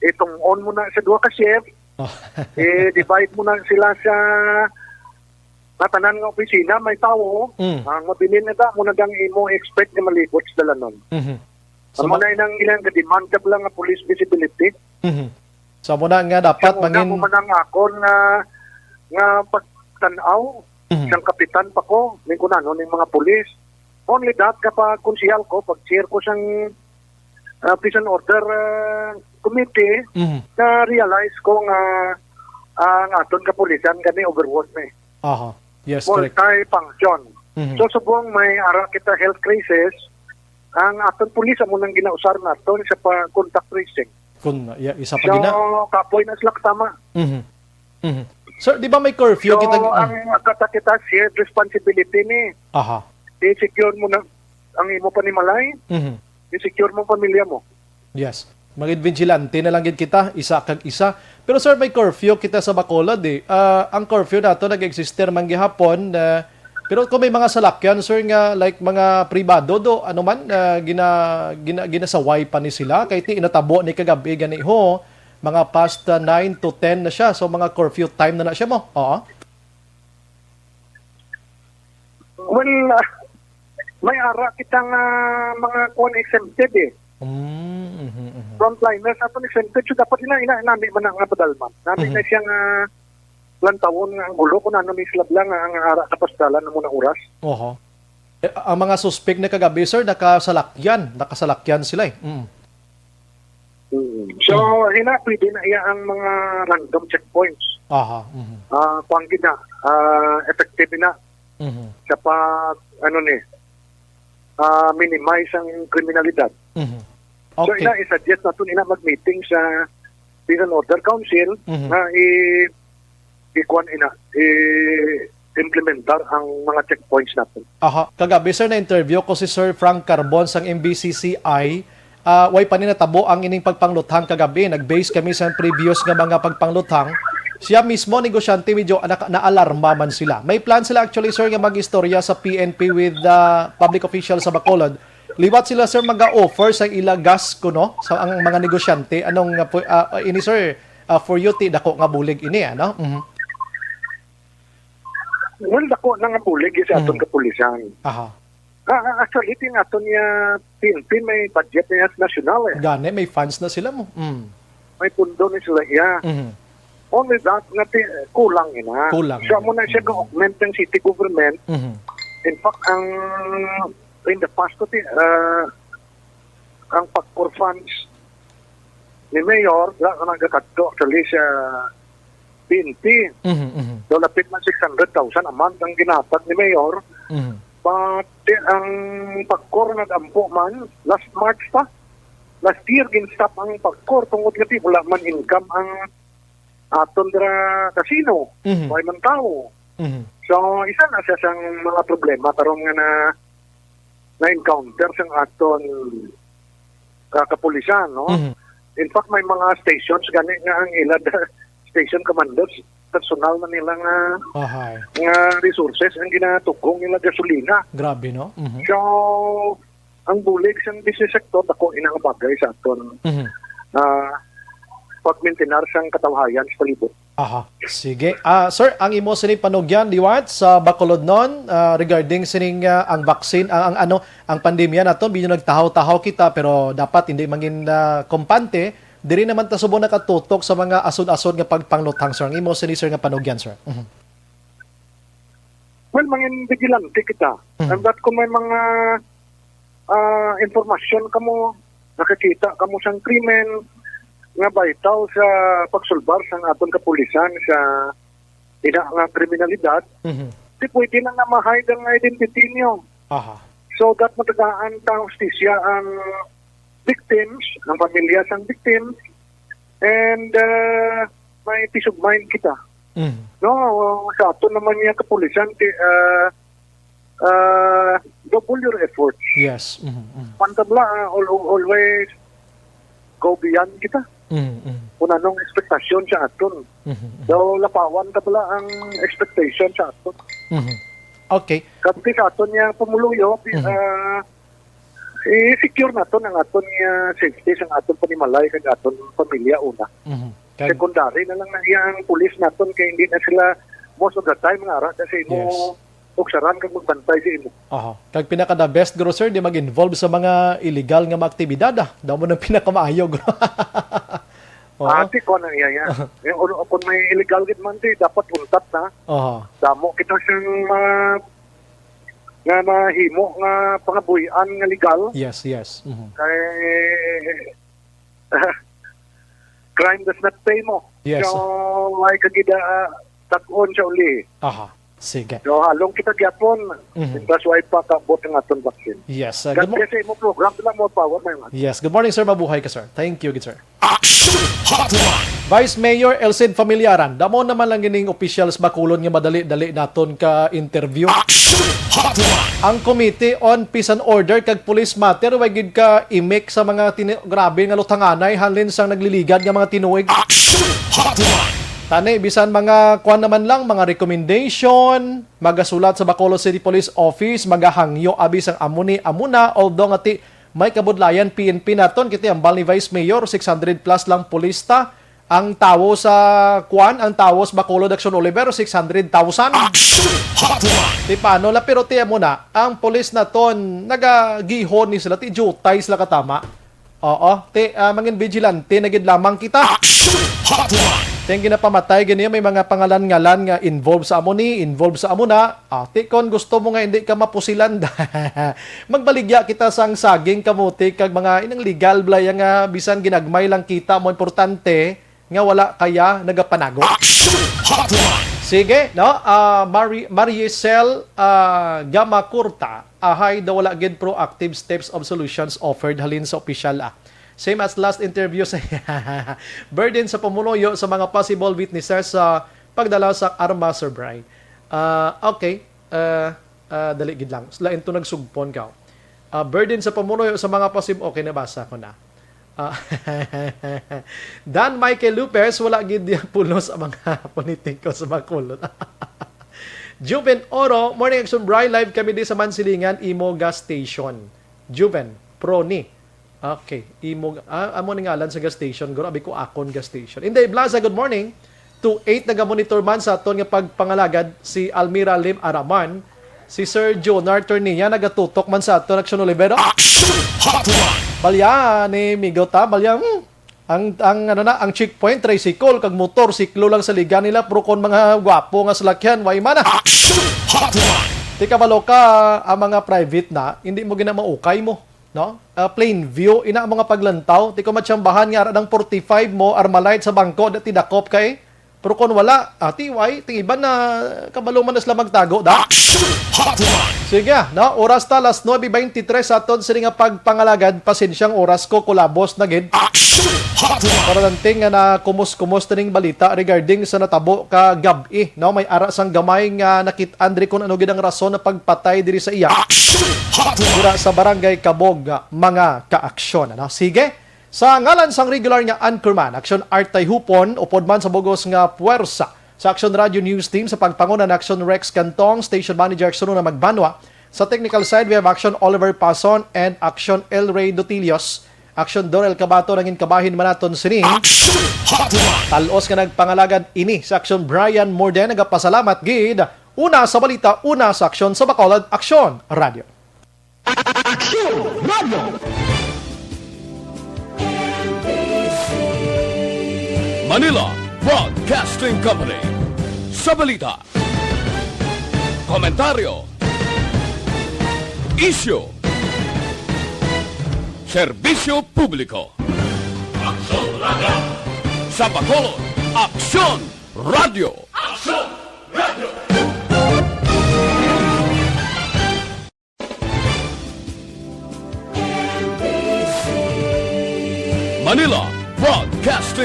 itong-on mo na sa duha ka shift, Oh. I-divide mo na sila sa nga tanan nga opisina, may tawo, Mm. ang mabilin na da, mo na dang imo expect nga malibot sa dalanon. Mhm. So, Amo ma- na inang ilang ga-demand ka lang nga police visibility. Mhm. So, amo na nga dapat Siya muna mangin- mo man ang akon nga, nga pagtan-aw, Mhm. sang kapitan pa ko, ning kunano ning mga pulis. Only that, kapag konsehal ko, pag chair ko sang, ah, peace and order, ah, committee, Mhm. na-realize ko nga ang aton kapulisan gani overwork na eh. Aha. Yes, correct. Multi-function. Mhm. So, subong may ara kita health crisis, ang aton pulis amo nang ginausar naton sa pa contact tracing. Kun, ya, isa pa So, gina. kapoy na sila katama. Mhm. Mhm. Sir, di ba may curfew So, kita? ang Mm. kata kita shared responsibility ni. Aha. I-secure mo na ang imo panimalay, Mhm. i-secure mo ang pamilya mo. Yes. Mga vigilante na lang gid kita, isa kag isa. Pero sir, may curfew kita sa Bacolod eh. Ah, ang curfew nato nag-existe man gihapon, ah, pero kung may mga salakyan, sir, nga like mga pribado do, ano man, ah, gina, gina, ginasaway pa ni sila, kay ti natabo ni kagabi gani ho, mga past, ah, nine to ten na siya. So mga curfew time na na siya mo. Oo. Well, ah, may ara kita nga mga kuan exempted eh. Mm, mhm, mhm. Frontliners aton exempted, so dapat ina, ina, nami man na nga padalman. Nami Mhm. na siya nga lantawon nga ang gulo kung ano ni sila bala nga ang ara sa pasdalan na muna oras. Oho. Eh, ang mga suspek na kagabi, sir, nakasalakyan. Nakasalakyan sila eh. Mm. Mm. So, Mm. ina, pwede na iya ang mga random checkpoints. Aha. Mhm. Ah, kuwan gid na, ah, effective na Mhm. sa pag, ano ni, ah, minimize ang kriminalidad. Mhm. So, Okay. ina, i-suggest naton ina mag-meeting sa Peace and Order Council Mhm. na i-, i-kuwan ina, i-implementar ang mga checkpoints naton. Aha. Kagabi, sir, na-interview ko si Sir Frank Carbon sang M B C C I. Ah, way pa ni natabo ang ining pagpangluthang kagabi. Nag-base kami sa previous nga mga pagpangluthang. Siya mismo, negosyante, medyo na-, naalarma man sila. May plan sila actually, sir, nga mag-istorya sa P N P with the public officials sa Bacolod. Liwat sila, sir, mag-offer sa ila gas kuno sa ang mga negosyante. Anong, ah, pu-, ah, ini, sir, ah, for you, ti, dako nga bulig ini, ano? Mhm. Well, dako na nga bulig sa aton Mm. kapulisan. Aha. Ah, ah, actually, ti nga aton niya P N P may budget niya nasyonal eh. Gani, may funds na sila mo. Mm. May pundo ni sila, yeah. Mhm. Only that, nga ti-, kulang ina. Kulang. So, amo na siya Mm. ga-augment ng city government. Mhm. In fact, ang, in the past, ti, ah, ang PAGCOR funds ni Mayor, wala ka nagakadto actually sa P N P. Mhm, mhm. So, lapit man six hundred thousand a month ang ginatag ni Mayor. Mhm. But, eh, ang PAGCOR nag-ampo man, last March pa, last year, gin-stop ang PAGCOR tungod nga di, wala man income ang aton dira casino. Mhm. Wala man tao. Mhm. So, isa na siya sang mga problema karon nga na, na-encounter sang aton, ah, kapulisan, no? Mhm. In fact, may mga stations gani nga ang ila station commanders, personal na nila nga, Ahay. nga resources ang ginatugong nila gasolina. Grabe, no? Mhm. So, ang bulig sang business sector, dako ina nga bagay sa aton, Mhm. ah, pagmintinar sang katawhayan sa palibot. Aha. Sige. Ah, sir, ang imo sini panugyan liwat sa Bacolodnon, ah, regarding sining, ah, ang vaccine, ang, ang ano, ang pandemya naton, medyo nagtahaw-tahaw kita, pero dapat hindi mangin, ah, kampante. Diri naman ta subong nakatutok sa mga asod-asod nga pagpangluthang, sir. Ang imo sini, sir, nga panugyan, sir. Mhm. Well, mangin vigilante kita. Mhm. And that kung may mga, ah, impormasyon kamo, nakakita kamo sang krimen nga vital sa pagsulbar sang aton kapulisan sa ina nga kriminalidad, Mhm. di pwede na nga ma-hide ang identity niyo. Aha. So that matagaan ta hustisya ang victims, ang pamilya sang victims, and, ah, may peace of mind kita. Mhm. No, sa aton naman niya kapulisan, ti-, ah, ah, double your efforts. Yes. Mhm, mhm. Pantabla, ah, al-, always go beyond kita. Mhm, mhm. Kung anong expectation sa aton. Mhm, mhm. So, lapawan ta bala ang expectation sa aton. Mhm. Okay. Kag sa aton niya pumuluyo, Mhm. ah, i-secure naton ang aton niya safety sa aton panimalay kag aton pamilya una. Mhm. Kag Secondary na lang na iya ang pulis naton kay hindi na sila most of the time nga ara sa imo Yes. uksaran kag magbantay sa imo. Aha. Kag pinaka the best, guro, sir, di mag-involve sa mga illegal nga mga aktibidad, ah. Daw mo nang pinakamaayo, guro. Oo. Ati ko na iya, iya. Eh, ulo, kung may illegal gid man, di, dapat untat na. Aha. Damo kita siyang mga, nga mahimo nga pangabuhian nga legal. Yes, yes. Mhm. Kay, crime does not pay mo. Yes. So, may kagida, ah, tag-on sa uli. Aha. Sige. So, halong kita gyapon. Mhm. That's why pa kaabot ang aton vaccine. Yes, uh, God good mo- bless sa imo program. Sila mo power, my man. Yes. Good morning, sir. Mabuhay ka, sir. Thank you, good sir. Action Hotline. Vice Mayor Elcid Familiaran, damo naman lang ining officials Bacolod nga madali-dali naton ka interview. Action Hotline. Ang Committee on Peace and Order kag Police Matter, way gid ka imik sa mga tini-, grabe nga luthanganay, halin sang nagliligad nga mga tinuig. Action Hotline. Tani, bisan mga kuan naman lang, mga recommendation, magasulat sa Bacolod City Police Office, magahangyo abi sang amo ni, amo na, although nga ti, may kabudlayan P N P naton, kiti ang bal ni Vice Mayor, six hundred plus lang pulis ta. Ang tawo sa kuan, ang tawo sa Bacolod, Action Oliver, six hundred thousand. Action Hotline. Ti paano la, pero ti amo na, ang pulis naton, nagagihon ni sila, ti jutay sila katama. Oo, ti, ah, mangin vigilante na gid lamang kita. Action Hotline! Ti ang ginapamatay gani, may mga pangalan-ngalan nga involved sa amo ni, involved sa amo na. Ah, ti kon gusto mo nga hindi ka mapusilan, magbaligya kita sang saging, kamote, kag mga inang legal, balay, nga bisan ginagmay lang kita mo, importante nga wala kaya nagapanago. Action Hotline! Sige, no? Ah, Mari-, Maricel, ah, Gamacurta, ahay daw wala gid proactive steps of solutions offered halin sa opisyal, ah. Same as last interview sa burden sa pumuluyo sa mga possible witnesses sa pagdala sa arma, Sir Bry. Ah, okay. Ah, ah, dali gid lang. Lain to nagsugpon ka. Ah, burden sa pumuluyo sa mga possible, okay, nabasa ko na. Ah, Dan Michael Lopez, wala gid diya pulos ang mga politiko sa Bacolod. Juven Oro, morning Action Bry, live kami di sa Mansilingan, imo gas station. Juven, pro ni. Okay, imo, ah, amo ni ngalan sa gas station, guro abi ko akon gas station. Inday Blaza, good morning. Two eight, nagamonitor man sa aton nga pagpangalagad si Almira Lim Araman. Si Sir Jonar Tornilla nagatutok man sa aton, Action Olivero. Action Hotline! Balya ni Migo ta, balya, hmm, ang, ang, ano na, ang checkpoint, tricycle, kag motor, siklo lang sa liga nila, pero kon mga gwapo nga salakyan, way man na. Action Hotline! Ti kabalo ka, ang mga private na, hindi mo gina maukay mo, no? Ah, plain view, ina ang mga paglantaw, ti kon matsambahan nga ara ng forty-five mo, Armalite sa bangko, dati dakop kay, pero kon wala, ah, ti way, ti iban na kabalo man na sila magtago, da? Action Hotline! Sige, ah, no? Oras ta, alas nuebe veintitrés sa aton sini nga pagpangalagad. Pasensyang oras ko, kulabos na gid. Action Hotline! Para lang ting nga na kumos-kumos na ning balita regarding sa natabo ka gab-i, no? May ara sang gamay nga nakit-an diri kung ano gid ang rason na pagpatay diri sa iya. Action Hotline! Dira sa Barangay Kabog, ah, mga kaaksyon, ano? Sige, sa ngalan sang regular nga anchorman, Action Art Tayhupon, upod man sa bugos nga puwersa sa Action Radio News Team sa pagpanguna ni Action Rex Cantong, Station Manager Action Una Magbanwa. Sa technical side, we have Action Oliver Pason and Action El Rey Dotilios. Action Dorel Cabato, nangin kabahin man naton sini. Action Hotline! Talos nga nagpangalagad ini sa Action Brian Morden, nagapasalamat gid. Una sa balita, una sa aksyon sa Bacolod, Action Radio. Aksyon Radio. Manila Broadcasting Company. Sa balita, komentaryo, isyu, serbisyo publiko. Aksyon Radio. Sa Bacolod, Aksyon Radio. Aksyon Radio. Manila Broadcasting